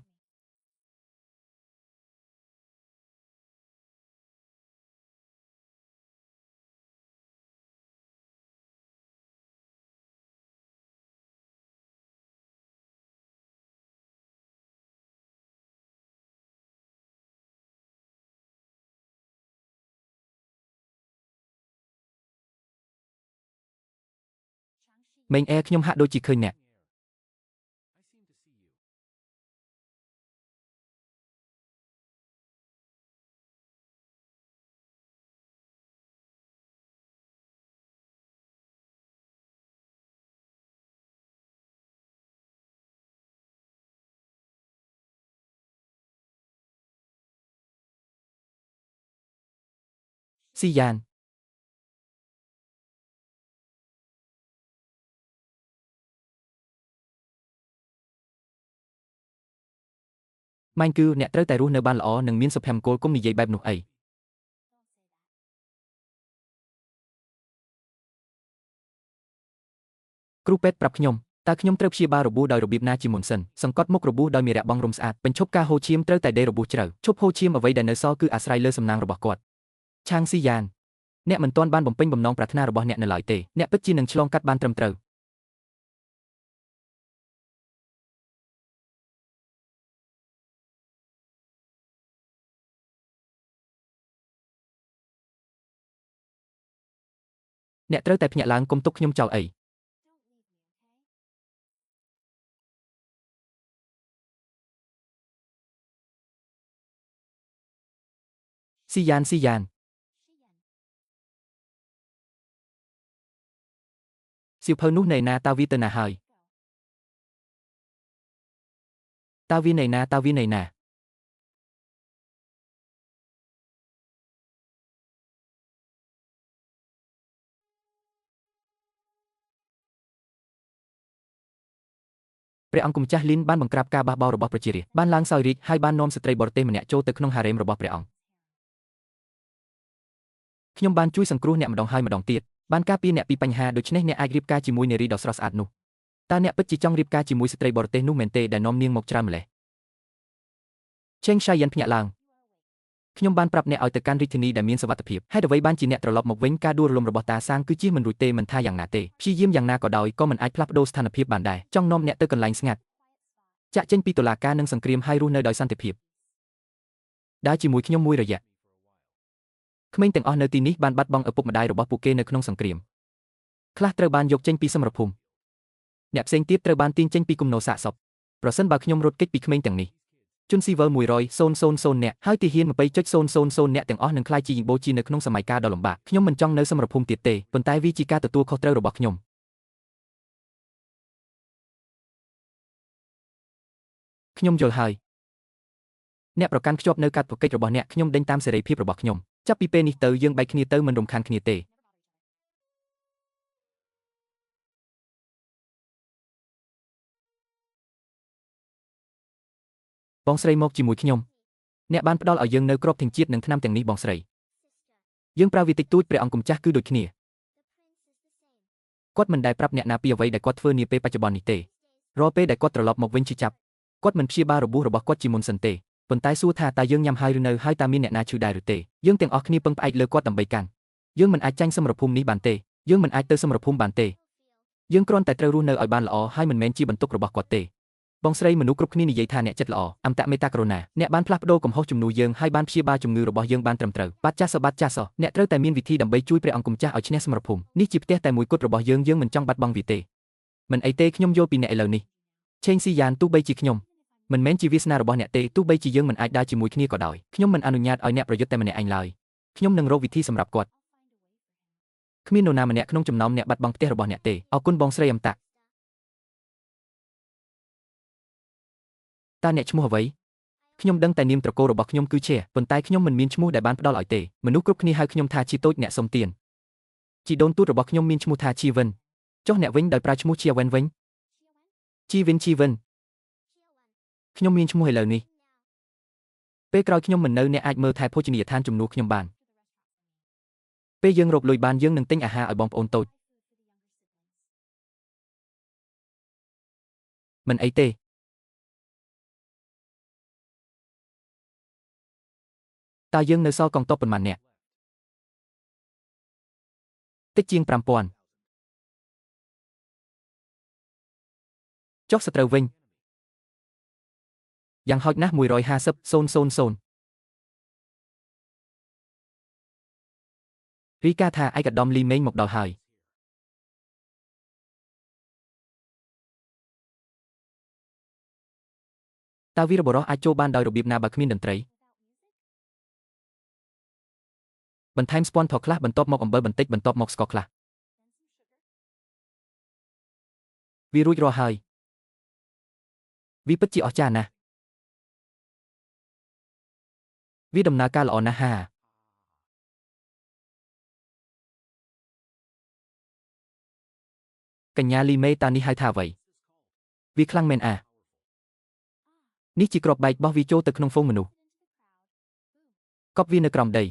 មេងអែខ្ញុំហាក់ដូចជាឃើញអ្នកស៊ីយ៉ានម៉ែនគឺអ្នកត្រូវតែរស់នៅបានល្អនិងមានសុភមង្គលគុំនិយាយបែបនោះអីគ្រូពេទ្យប្រាប់ខ្ញុំតើខ្ញុំត្រូវព្យាបាលរបួសដោយរបៀបណាជាមុនសិនសង្កត់មុខរបួសដោយមានរបងរុំស្អាតបញ្ឈប់ការហូរឈាមត្រូវតែដេររបួសជ្រៅឈប់ហូរឈាមអ្វីដែលនៅសល់គឺអាស្រ័យលើសំណាងរបស់គាត់ឆាងស៊ីយ៉ានអ្នកមិនទាន់បានបំពេញបំណងប្រាថ្នារបស់អ្នកនៅឡើយទេអ្នកពិតជានឹងឆ្លងកាត់បានត្រឹមត្រូវអ្នកត្រូវតែភ្ញាក់ឡើងកុំទុកខ្ញុំចោលអីស៊ីយ៉ានស៊ីយ៉ានសៀវភៅនោះនៅណាតើវាទៅណាហើយតើវានៅណាតើវានៅណាព្រះអង្គម្ចាស់លីនបានបង្ក្រាបការបះបោររបស់ប្រជារាស្ត្របានឡើងសោយរាជ្យហើយបាននាំស្ត្រីបរទេសម្នាក់ចូលទៅក្នុងហារ៉េមរបស់ព្រះអង្គខ្ញុំបានជួយសង្គ្រោះអ្នកម្ដងហើយម្ដងទៀតបានការពារអ្នកពីបញ្ហាដូច្នេះអ្នកអាចរៀបការជាមួយនារីដ៏ស្រស់ស្អាតនោះតើអ្នកពិតជាចង់រៀបការជាមួយស្ត្រីបរទេសនោះមែនទេដែលនាំនាងមកច្រើនម្ល៉េះឆេងឆៃយ៉ានភ្ញាក់ឡើងខ្ញុំបានប្រាប់អ្នកឲ្យទៅកាន់រាជធានីដែលមានសុវត្ថិភាពហេតុអ្វីបានជាអ្នកត្រឡប់មកវិញការដួលរលំរបស់តាសាងគឺជាមិនរួចទេមិនថាយ៉ាងណាទេព្យាយាមយ៉ាងណាក៏ដោយក៏មិនអាចផ្លាស់ប្ដូរស្ថានភាពបានដែរចង់នាំអ្នកទៅកន្លែងស្ងាត់ចាក់ចេញពីតុលាការនិងសង្គ្រាមហើយរស់នៅដោយសន្តិភាពដើរជាមួយខ្ញុំមួយរយៈក្មេងទាំងអស់នៅទីនេះបានបាត់បង់ឪពុកម្ដាយរបស់ពួកគេនៅក្នុងសង្គ្រាមខ្លះត្រូវបានយកចេញពីសមរភូមិអ្នកផ្សេងទៀតត្រូវបានទាញចេញពីគំនរសាកសពប្រសិនបើខ្ញុំរត់គេចពីក្មេងទាំងនេះជនស៊ីវិល100,000នាក់ហើយទាហាន20.000នាក់ទាំងអស់នឹងក្លាយជាយីបូជានៅក្នុងសម័យកាលដ៏លំបាកខ្ញុំមិនចង់នៅសមរភូមិទៀតទេប៉ុន្តែវាជាការទទួលខុសត្រូវរបស់ខ្ញុំ ខ្ញុំយល់ហើយអ្នកប្រកាន់ខ្ជាប់នៅកាតព្វកិច្ចរបស់អ្នកខ្ញុំដេញតាមសេរីភាពរបស់ខ្ញុំចាប់ពីពេលនេះទៅយើងបែកគ្នាទៅមិនរំខានគ្នាទេបងស្រីមកជាមួយខ្ញុំអ្នកបានផ្ដល់ឲ្យយើងនៅក្របធិងជាតិនិងថ្នាំទាំងនេះបងស្រីយើងប្រើវាតិចតួចព្រះអង្គម្ចាស់គឺដូចគ្នាគាត់មិនដែលប្រាប់អ្នកណាពីអ្វីដែលគាត់ធ្វើនាពេលបច្ចុប្បន្ននេះទេរាល់ពេលដែលគាត់ត្រឡប់មកវិញជាចាប់គាត់មិនព្យាបាលរបួសរបស់គាត់ជាមុនសិនទេប៉ុន្តែសួរថាតើយើងញ៉ាំហើយឬនៅហើយតើមានអ្នកណាឈឺដែរឬទេយើងទាំងអស់គ្នាពឹងផ្អែកលើគាត់ដើម្បីកាន់យើងមិនអាចចាញ់សមរភូមិនេះបានទេយើងមិនអាចទៅសមរភូមិបានទេយើងគ្រាន់តែត្រូវរស់នៅឲ្យបានល្អហើយមិនមែនជាបន្ទុករបស់គាត់ទេបងស្រីមនុស្សគ្រប់គ្នានិយាយថាអ្នកចិត្តល្អអន្តមេតាករុណាអ្នកបានផ្លាស់ប្ដូរកំហុសជំនួសយើងហើយបានព្យាបាលជំងឺរបស់យើងបានត្រឹមត្រូវបាត់ចាស់សបាត់ចាស់សអ្នកត្រូវតែមានវិធីដើម្បីជួយព្រះអង្គម្ចាស់ឲ្យឈ្នះសមរភូមិនេះជាផ្ទះតែមួយគត់របស់យើងយើងមិនចង់បាត់បង់វាទេមិនអីទេខ្ញុំយល់ពីអ្នកឥឡូវនេះឆេងស៊ីយ៉ានទោះបីជាខ្ញុំមិនមែនជាវាសនារបស់អ្នកទេទោះបីជាយើងមិនអាចដើរជាមួយគ្នាក៏ដោយខ្ញុំមិនអនុញ្ញាតឲ្យអ្នកប្រយុទ្ធតែម្នាក់ឯងឡើយខ្ញុំនឹងរកវិធីសម្រាប់គាត់គ្មាននរណាម្នាក់ក្នុងចំណោមអ្នកបាត់បង់ផ្ទះរបស់អ្នកទេអរគុណបងស្រីអមតាតើអ្នកឈ្មោះអ្វីខ្ញុំដឹងតែនាមត្រកូលរបស់ខ្ញុំគឺឈែប៉ុន្តែខ្ញុំមិនមានឈ្មោះដែលបានផ្ដល់ឲ្យទេមនុស្សគ្រប់គ្នាហៅខ្ញុំថាជីតូចអ្នកសុំទានជីដូនទូតរបស់ខ្ញុំមានឈ្មោះថាជីវិនចុះអ្នកវិញដោយប្រើឈ្មោះជាវិនវិញជីវិនជីវិនខ្ញុំមានឈ្មោះឥឡូវនេះពេលក្រោយខ្ញុំមិននៅអ្នកអាចមើលថែភោជនីយដ្ឋានជំនួសខ្ញុំបានពេលយើងរកលុយបានយើងនឹងទិញអាហារឲ្យបងប្អូនតូចមិនអីទេតើយើងនៅសល់កងទ័ពប៉ុន្មាននាក់តិចជាង5000ចុះសត្រូវវិញយ៉ាងហោចណាស់150,000រីកាថាឯកឧត្តមលីមេងមកដល់ហើយតើវីរបុរសអាចចូលបានដោយរបៀបណាបើគ្មានតន្ត្រីបន្ថែមស្ពាន់ថខ្លះបន្ទាប់មកអំបិលបន្តិចបន្ទាប់មកស្ករខ្លះវារួចរាល់ហើយវាពិតជាអស្ចារ្យណាស់វាដំណើរការល្អណាស់ហាកញ្ញាលីមេតើនេះហៅថាអ្វីវាខ្លាំងមែនអានេះជាគ្រាប់បែកបោះវាចូលទៅក្នុងហ្វូងមនុស្សកប់វានៅក្រោមដី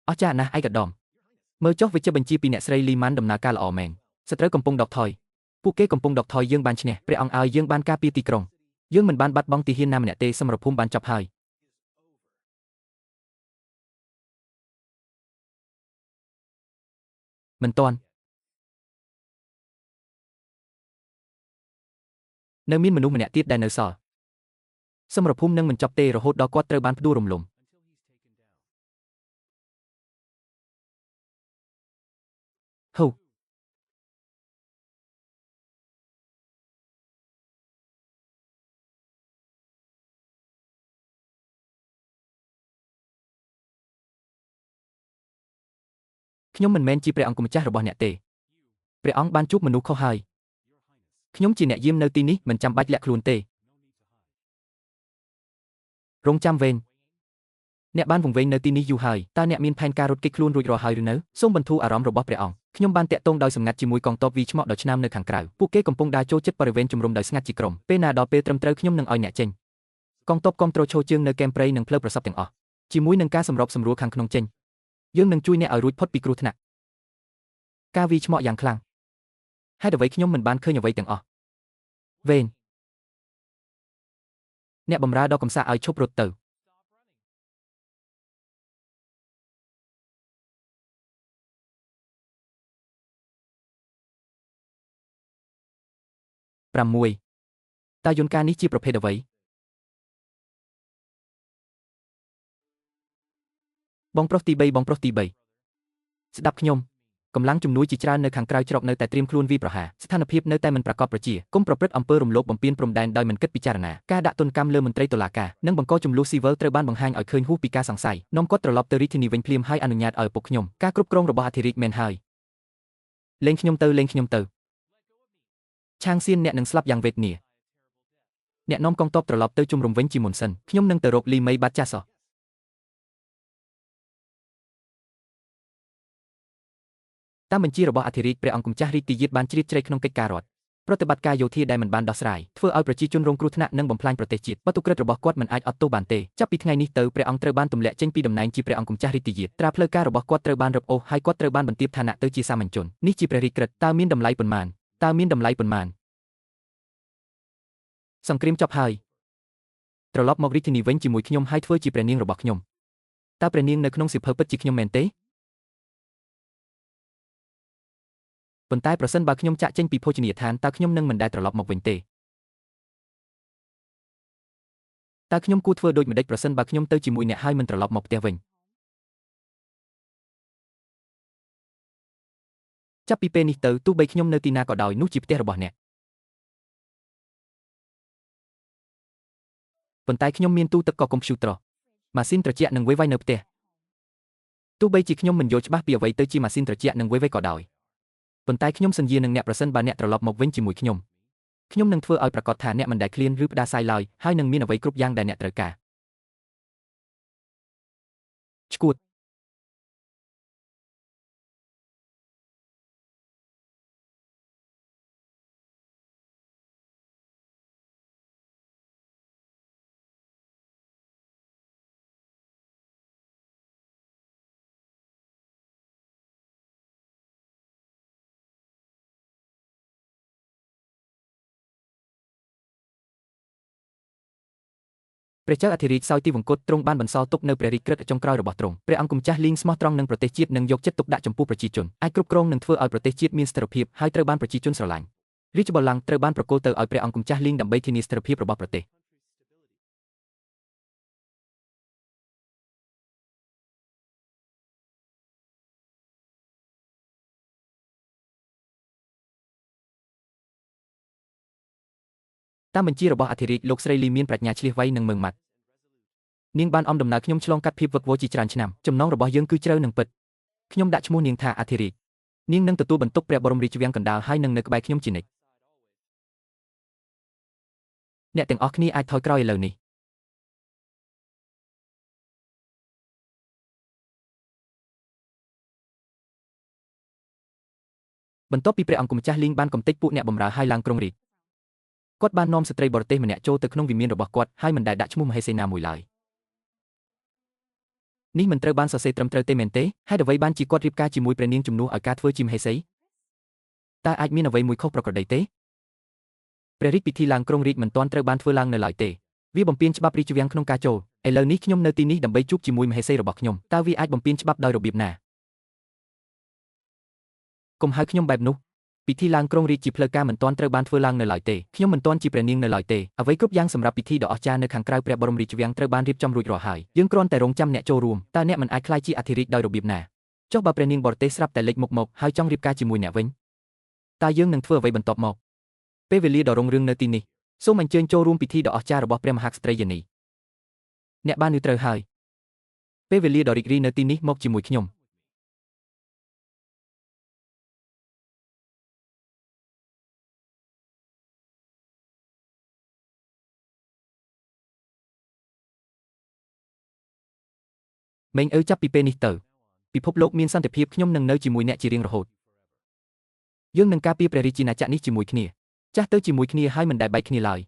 អស្ចារ្យណាស់ឯកឧត្តមមើលចុះវាជាបញ្ជាពីអ្នកស្រីលីម៉ាន់ដំណើរការល្អមែនសត្រូវកំពុងដកថយពួកគេកំពុងដកថយយើងបានឈ្នះព្រះអង្គឲ្យយើងបានការពារទីក្រុងយើងមិនបានបាត់បង់ទាហានណាម្នាក់ទេសមរភូមិបានចប់ហើយមិនទាន់នៅមានមនុស្សម្នាក់ទៀតដែលនៅសល់សមរភូមិនឹងមិនចប់ទេរហូតដល់គាត់ត្រូវបានផ្ដួលរំលំហូខ្ញុំមិនមែនជាព្រះអង្គម្ចាស់របស់អ្នកទេព្រះអង្គបានជួបមនុស្សខុសហើយខ្ញុំជាអ្នកយាមនៅទីនេះមិនចាំបាច់លាក់ខ្លួនទេរងចាំវេនអ្នកបានវង្វេងនៅទីនេះយូរហើយតើអ្នកមានផែនការរត់គេចខ្លួនរួចរាល់ហើយឬនៅសូមបន្ធូរអារម្មណ៍របស់ព្រះអង្គខ្ញុំបានតាក់ទងដោយសម្ងាត់ជាមួយកងទ័ពវីឆ្មក់ដ៏ឆ្នើមនៅខាងក្រៅពួកគេកំពុងដើរចូលចិត្តបរិវេណជំរំដោយស្ងាត់ជាក្រុមពេលណាដល់ពេលត្រឹមត្រូវខ្ញុំនឹងឲ្យអ្នកចេញកងទ័ពគាំទ្រឈរជើងនៅកែមព្រៃនិងផ្លូវប្រសពទាំងអស់ជាមួយនឹងការសម្របសម្រួលខាងក្នុងចេញយើងនឹងជួយអ្នកឲ្យរួចផុតពីគ្រោះថ្នាក់ការវីឆ្មក់យ៉ាងខ្លាំងហេតុអ្វីខ្ញុំមិនបានឃើញអ្វីទាំងអស់វេនអ្នកបម្រើដ៏កំសាកឲ្យឈប់រត់ទៅ6តើយន្តការនេះជាប្រភេទអ្វីបងប្រុសទី3បងប្រុសទី3ស្ដាប់ខ្ញុំកម្លាំងជំនួយជាច្រើននៅខាងក្រៅច្រកនៅតែត្រៀមខ្លួនវាយប្រហារស្ថានភាពនៅតែមិនប្រាកដប្រជាគុំប្រព្រឹត្តអំពើរំលោភបំពានព្រំដែនដោយមិនគិតពិចារណាការដាក់ទណ្ឌកម្មលើមន្ត្រីតុលាការនិងបង្កជម្លោះស៊ីវិលត្រូវបានបង្ហាញឲ្យឃើញហួសពីការសង្ស័យនាំគាត់ត្រឡប់ទៅរាជធានីវិញភ្លាមហើយអនុញ្ញាតឲ្យឪពុកខ្ញុំការគ្រប់គ្រងរបស់អធិរាជមែនហើយលេងខ្ញុំទៅលេងខ្ញុំទៅ ឆាងសៀនអ្នកនឹងស្លាប់យ៉ាងវេទនាអ្នកនាំកងទ័ពត្រឡប់ទៅជំរំវិញជាមុនសិនខ្ញុំនឹងទៅរកលីមីបាត់ចាស់សោះតាមបញ្ជារបស់អធិរាជព្រះអង្គម្ចាស់រាជទាយាទបានជ្រៀតជ្រែកក្នុងកិច្ចការរដ្ឋប្រតិបត្តិការយោធាដែលមិនបានដោះស្រាយធ្វើឲ្យប្រជាជនរងគ្រោះថ្នាក់និងបំផ្លាញប្រទេសជាតិបទឧក្រិដ្ឋរបស់គាត់មិនអាចអត់ទោសបានទេចាប់ពីថ្ងៃនេះទៅព្រះអង្គត្រូវបានទម្លាក់ចេញពីតំណែងជាព្រះអង្គម្ចាស់រាជទាយាទត្រាផ្លូវការរបស់គាត់ត្រូវបានរឹបអូសហើយគាត់ត្រូវបានបន្ទាបឋានៈទៅជាសាមញ្ញជននេះជាព្រះរាជក្រឹត្យតើមានតម្លៃប៉ុន្មានតើមានតម្លៃប៉ុន្មានសង្គ្រាមចប់ហើយត្រឡប់មករាជធានីវិញជាមួយខ្ញុំហើយធ្វើជាព្រះនាងរបស់ខ្ញុំតើព្រះនាងនៅក្នុងសៀវភៅពិតជាខ្ញុំមែនទេប៉ុន្តែប្រសិនបើខ្ញុំចាក់ចេញពីភោជនីយដ្ឋានតើខ្ញុំនឹងមិនដែលត្រឡប់មកវិញទេតើខ្ញុំគួរធ្វើដូចម្តេចប្រសិនបើខ្ញុំទៅជាមួយអ្នកហើយមិនត្រឡប់មកផ្ទះវិញចាប់ពីពេលនេះទៅទោះបីខ្ញុំនៅទីណាក៏ដោយនោះជាផ្ទះរបស់អ្នកប៉ុន្តែខ្ញុំមានទូទឹកកកកុំព្យូទ័រម៉ាស៊ីនត្រជាក់និងវេវ៉ៃនៅផ្ទះទោះបីជាខ្ញុំមិនយល់ច្បាស់ពីអ្វីទៅជាម៉ាស៊ីនត្រជាក់និងវេវ៉ៃក៏ដោយប៉ុន្តែខ្ញុំសន្យានឹងអ្នកប្រសិនបើអ្នកត្រឡប់មកវិញជាមួយខ្ញុំខ្ញុំនឹងធ្វើឲ្យប្រាកដថាអ្នកមិនដែលឃ្លានឬផ្ដាសាយឡើយហើយនឹងមានអ្វីគ្រប់យ៉ាងដែលអ្នកត្រូវការឈួតព្រះចៅអធិរាជសោយទីវង្គតទ្រង់បានបន្សល់ទុកនៅព្រះរាជក្រឹត្យចុងក្រោយរបស់ទ្រង់ព្រះអង្គម្ចាស់លីងស្មោះត្រង់នឹងប្រទេសជាតិនិងយកចិត្តទុកដាក់ចំពោះប្រជាជនអាចគ្រប់គ្រងនិងធ្វើឲ្យប្រទេសជាតិមានស្ថិរភាពហើយត្រូវបានប្រជាជនស្រឡាញ់រាជបល្ល័ង្កត្រូវបានប្រគល់ទៅឲ្យព្រះអង្គម្ចាស់លីងដើម្បីធានាស្ថិរភាពរបស់ប្រទេសតាមបញ្ជារបស់អធិរាជលោកស្រីលីមានប្រាជ្ញាឈ្លាសវៃនិងម៉ឺងម៉ាត់នាងបានអមដំណើរខ្ញុំឆ្លងកាត់ភាពវឹកវរជាច្រើនឆ្នាំចំណងរបស់យើងគឺជ្រៅនិងពិតខ្ញុំដាក់ឈ្មោះនាងថាអធិរាជនាងនឹងទទួលបន្ទុកព្រះបរមរាជវាំងកណ្ដាលហើយនឹងនៅក្បែរខ្ញុំជានិច្ចអ្នកទាំងអស់គ្នាអាចថយក្រោយឥឡូវនេះបន្ទាប់ពីព្រះអង្គម្ចាស់លីងបានកំទេចពួកអ្នកបម្រើហើយឡើងក្រុងរាជគាត់បាននាំស្ត្រីបរទេសម្នាក់ចូលទៅក្នុងវិមានរបស់គាត់ហើយមិនដែលដាក់ឈ្មោះមហេសីណាមួយឡើយនេះមិនត្រូវបានសរសេរត្រឹមត្រូវទេមែនទេហេតុអ្វីបានជាគាត់រៀបការជាមួយព្រះនាងជំនួសឲ្យការធ្វើជាមហេសីតើអាចមានអ្វីមួយខុសប្រក្រតីទេព្រះរាជពិធីឡើងក្រុងរាជមិនទាន់ត្រូវបានធ្វើឡើងនៅឡើយទេវាបំពានច្បាប់រាជវាំងក្នុងការចូលឥឡូវនេះខ្ញុំនៅទីនេះដើម្បីជួបជាមួយមហេសីរបស់ខ្ញុំតើវាអាចបំពានច្បាប់ដោយរបៀបណាកុំហៅខ្ញុំបែបនោះពិធីឡើងក្រុងរាជជាផ្លូវការមិនទាន់ត្រូវបានធ្វើឡើងនៅឡើយទេខ្ញុំមិនទាន់ជាព្រះនាងនៅឡើយទេអ្វីគ្រប់យ៉ាងសម្រាប់ពិធីដ៏អស្ចារ្យនៅខាងក្រៅព្រះបរមរាជវាំងត្រូវបានរៀបចំរួចរាល់ហើយយើងគ្រាន់តែរងចាំអ្នកចូលរួមតើអ្នកមិនអាចក្លាយជាអធិរាជដោយរបៀបណាចុះបើព្រះនាងបរទេសស្រាប់តែលេចមុខមកហើយចង់រៀបការជាមួយអ្នកវិញតើយើងនឹងធ្វើអ្វីបន្ទាប់មកពេលវេលាដ៏រុងរឿងនៅទីនេះសូមអញ្ជើញចូលរួមពិធីដ៏អស្ចារ្យរបស់ព្រះមហាក្សត្រីយានីអ្នកបានឬត្រូវហើយពេលវេលាដ៏រីករាយនៅទីនេះមកជាមួយខ្ញុំមេងឪចាប់ពីពេលនេះទៅពិភពលោកមានសន្តិភាពខ្ញុំនឹងនៅជាមួយអ្នកជារៀងរហូតយើងនឹងការពារព្រះរាជាណាចក្រនេះជាមួយគ្នាចាស់ទៅជាមួយគ្នាហើយមិនដែលបែកគ្នាឡើយ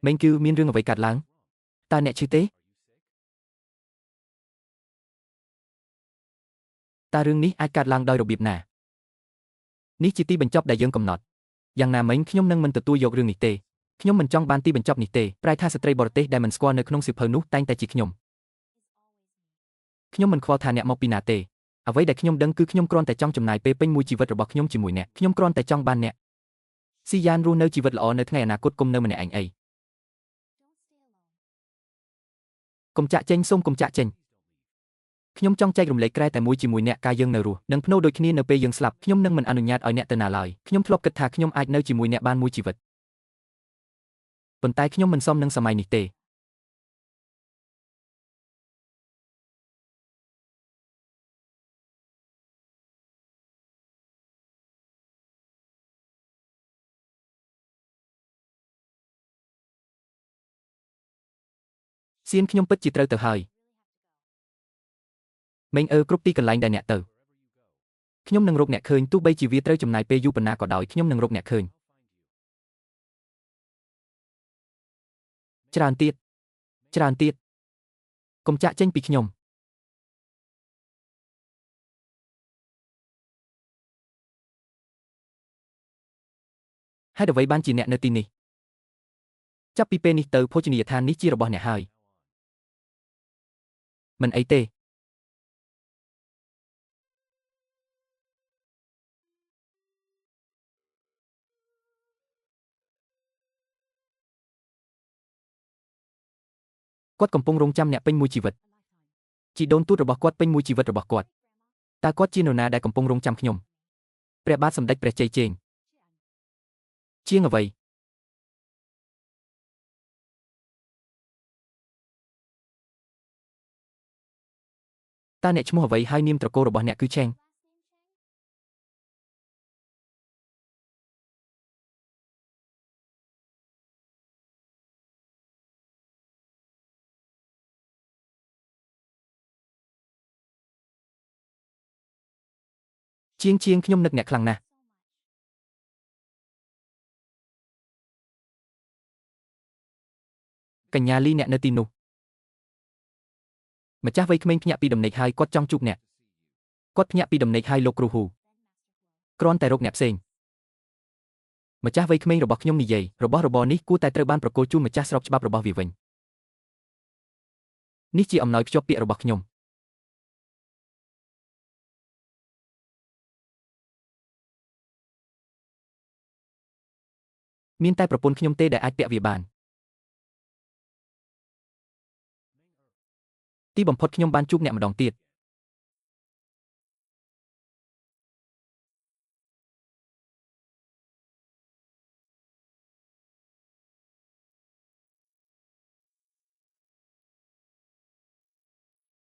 មេងគឺមានរឿងអ្វីកើតឡើងតើអ្នកឈឺទេតើរឿងនេះអាចកើតឡើងដោយរបៀបណានេះជាទីបញ្ចប់ដែលយើងកំណត់យ៉ាងណាមិញខ្ញុំនឹងមិនទទួលយករឿងនេះទេខ្ញុំមិនចង់បានទីបញ្ចប់នេះទេប្រែថាស្ត្រីបរទេសដែលមិនស្គាល់នៅក្នុងសៀវភៅនោះតែងតែជាខ្ញុំខ្ញុំមិនខ្វល់ថាអ្នកមកពីណាទេអ្វីដែលខ្ញុំដឹងគឺខ្ញុំគ្រាន់តែចង់ចំណាយពេលពេញមួយជីវិតរបស់ខ្ញុំជាមួយអ្នកខ្ញុំគ្រាន់តែចង់បានអ្នកស៊ីយ៉ានរស់នៅជីវិតល្អនៅថ្ងៃអនាគតគុំនៅម្នាក់ឯងអីកុំចាក់ចេញសូមកុំចាក់ចេញខ្ញុំចង់ចែករំលែកក្រែតែមួយជាមួយអ្នកកាលយើងនៅរស់និងភ្នោដូចគ្នានៅពេលយើងស្លាប់ខ្ញុំនឹងមិនអនុញ្ញាតឲ្យអ្នកទៅណាឡើយខ្ញុំធ្លាប់គិតថាខ្ញុំអាចនៅជាមួយអ្នកបានមួយជីវិតប៉ុន្តែខ្ញុំមិនសមនឹងសម័យនេះទេ សៀនខ្ញុំពិតជាត្រូវទៅហើយមេងអឺគ្រប់ទីកន្លែងដែលអ្នកទៅខ្ញុំនឹងរកអ្នកឃើញទោះបីជាវាត្រូវចំណាយពេលយូរប៉ុណ្ណាក៏ដោយខ្ញុំនឹងរកអ្នកឃើញច្រើនទៀតច្រើនទៀតកុំចាក់ចេញពីខ្ញុំហេតុអ្វីបានជាអ្នកនៅទីនេះចាប់ពីពេលនេះទៅភោជនីយដ្ឋាននេះជារបស់អ្នកហើយមិនអីទេគាត់កំពុងរងចាំអ្នកពេញមួយជីវិតជីដូនទូតរបស់គាត់ពេញមួយជីវិតរបស់គាត់តើគាត់ជានរណាដែលកំពុងរងចាំខ្ញុំព្រះបាទសម្ដេចព្រះជ័យជេងជាងអ្វីតើអ្នកឈ្មោះអ្វីហើយនាមត្រកូលរបស់អ្នកគឺឆេងជាងខ្ញុំនឹកអ្នកខ្លាំងណាស់កញ្ញាលីអ្នកនៅទីនោះម្ចាស់វ័យក្មេងភ្ញាក់ពីដំណេកហើយគាត់ចង់ជួបអ្នកគាត់ភ្ញាក់ពីដំណេកហើយលោកគ្រូហ៊ូគ្រាន់តែរកអ្នកផ្សេងម្ចាស់វ័យក្មេងរបស់ខ្ញុំនិយាយរបស់របរនេះគួរតែត្រូវបានប្រគល់ជូនម្ចាស់ស្របច្បាប់របស់វាវិញនេះជាអំណោយភ្ជាប់ពាក្យរបស់ខ្ញុំមានតែប្រពន្ធខ្ញុំទេដែលអាចពាក់វាបានទីបំផុតខ្ញុំបានជួបអ្នកម្ដងទៀត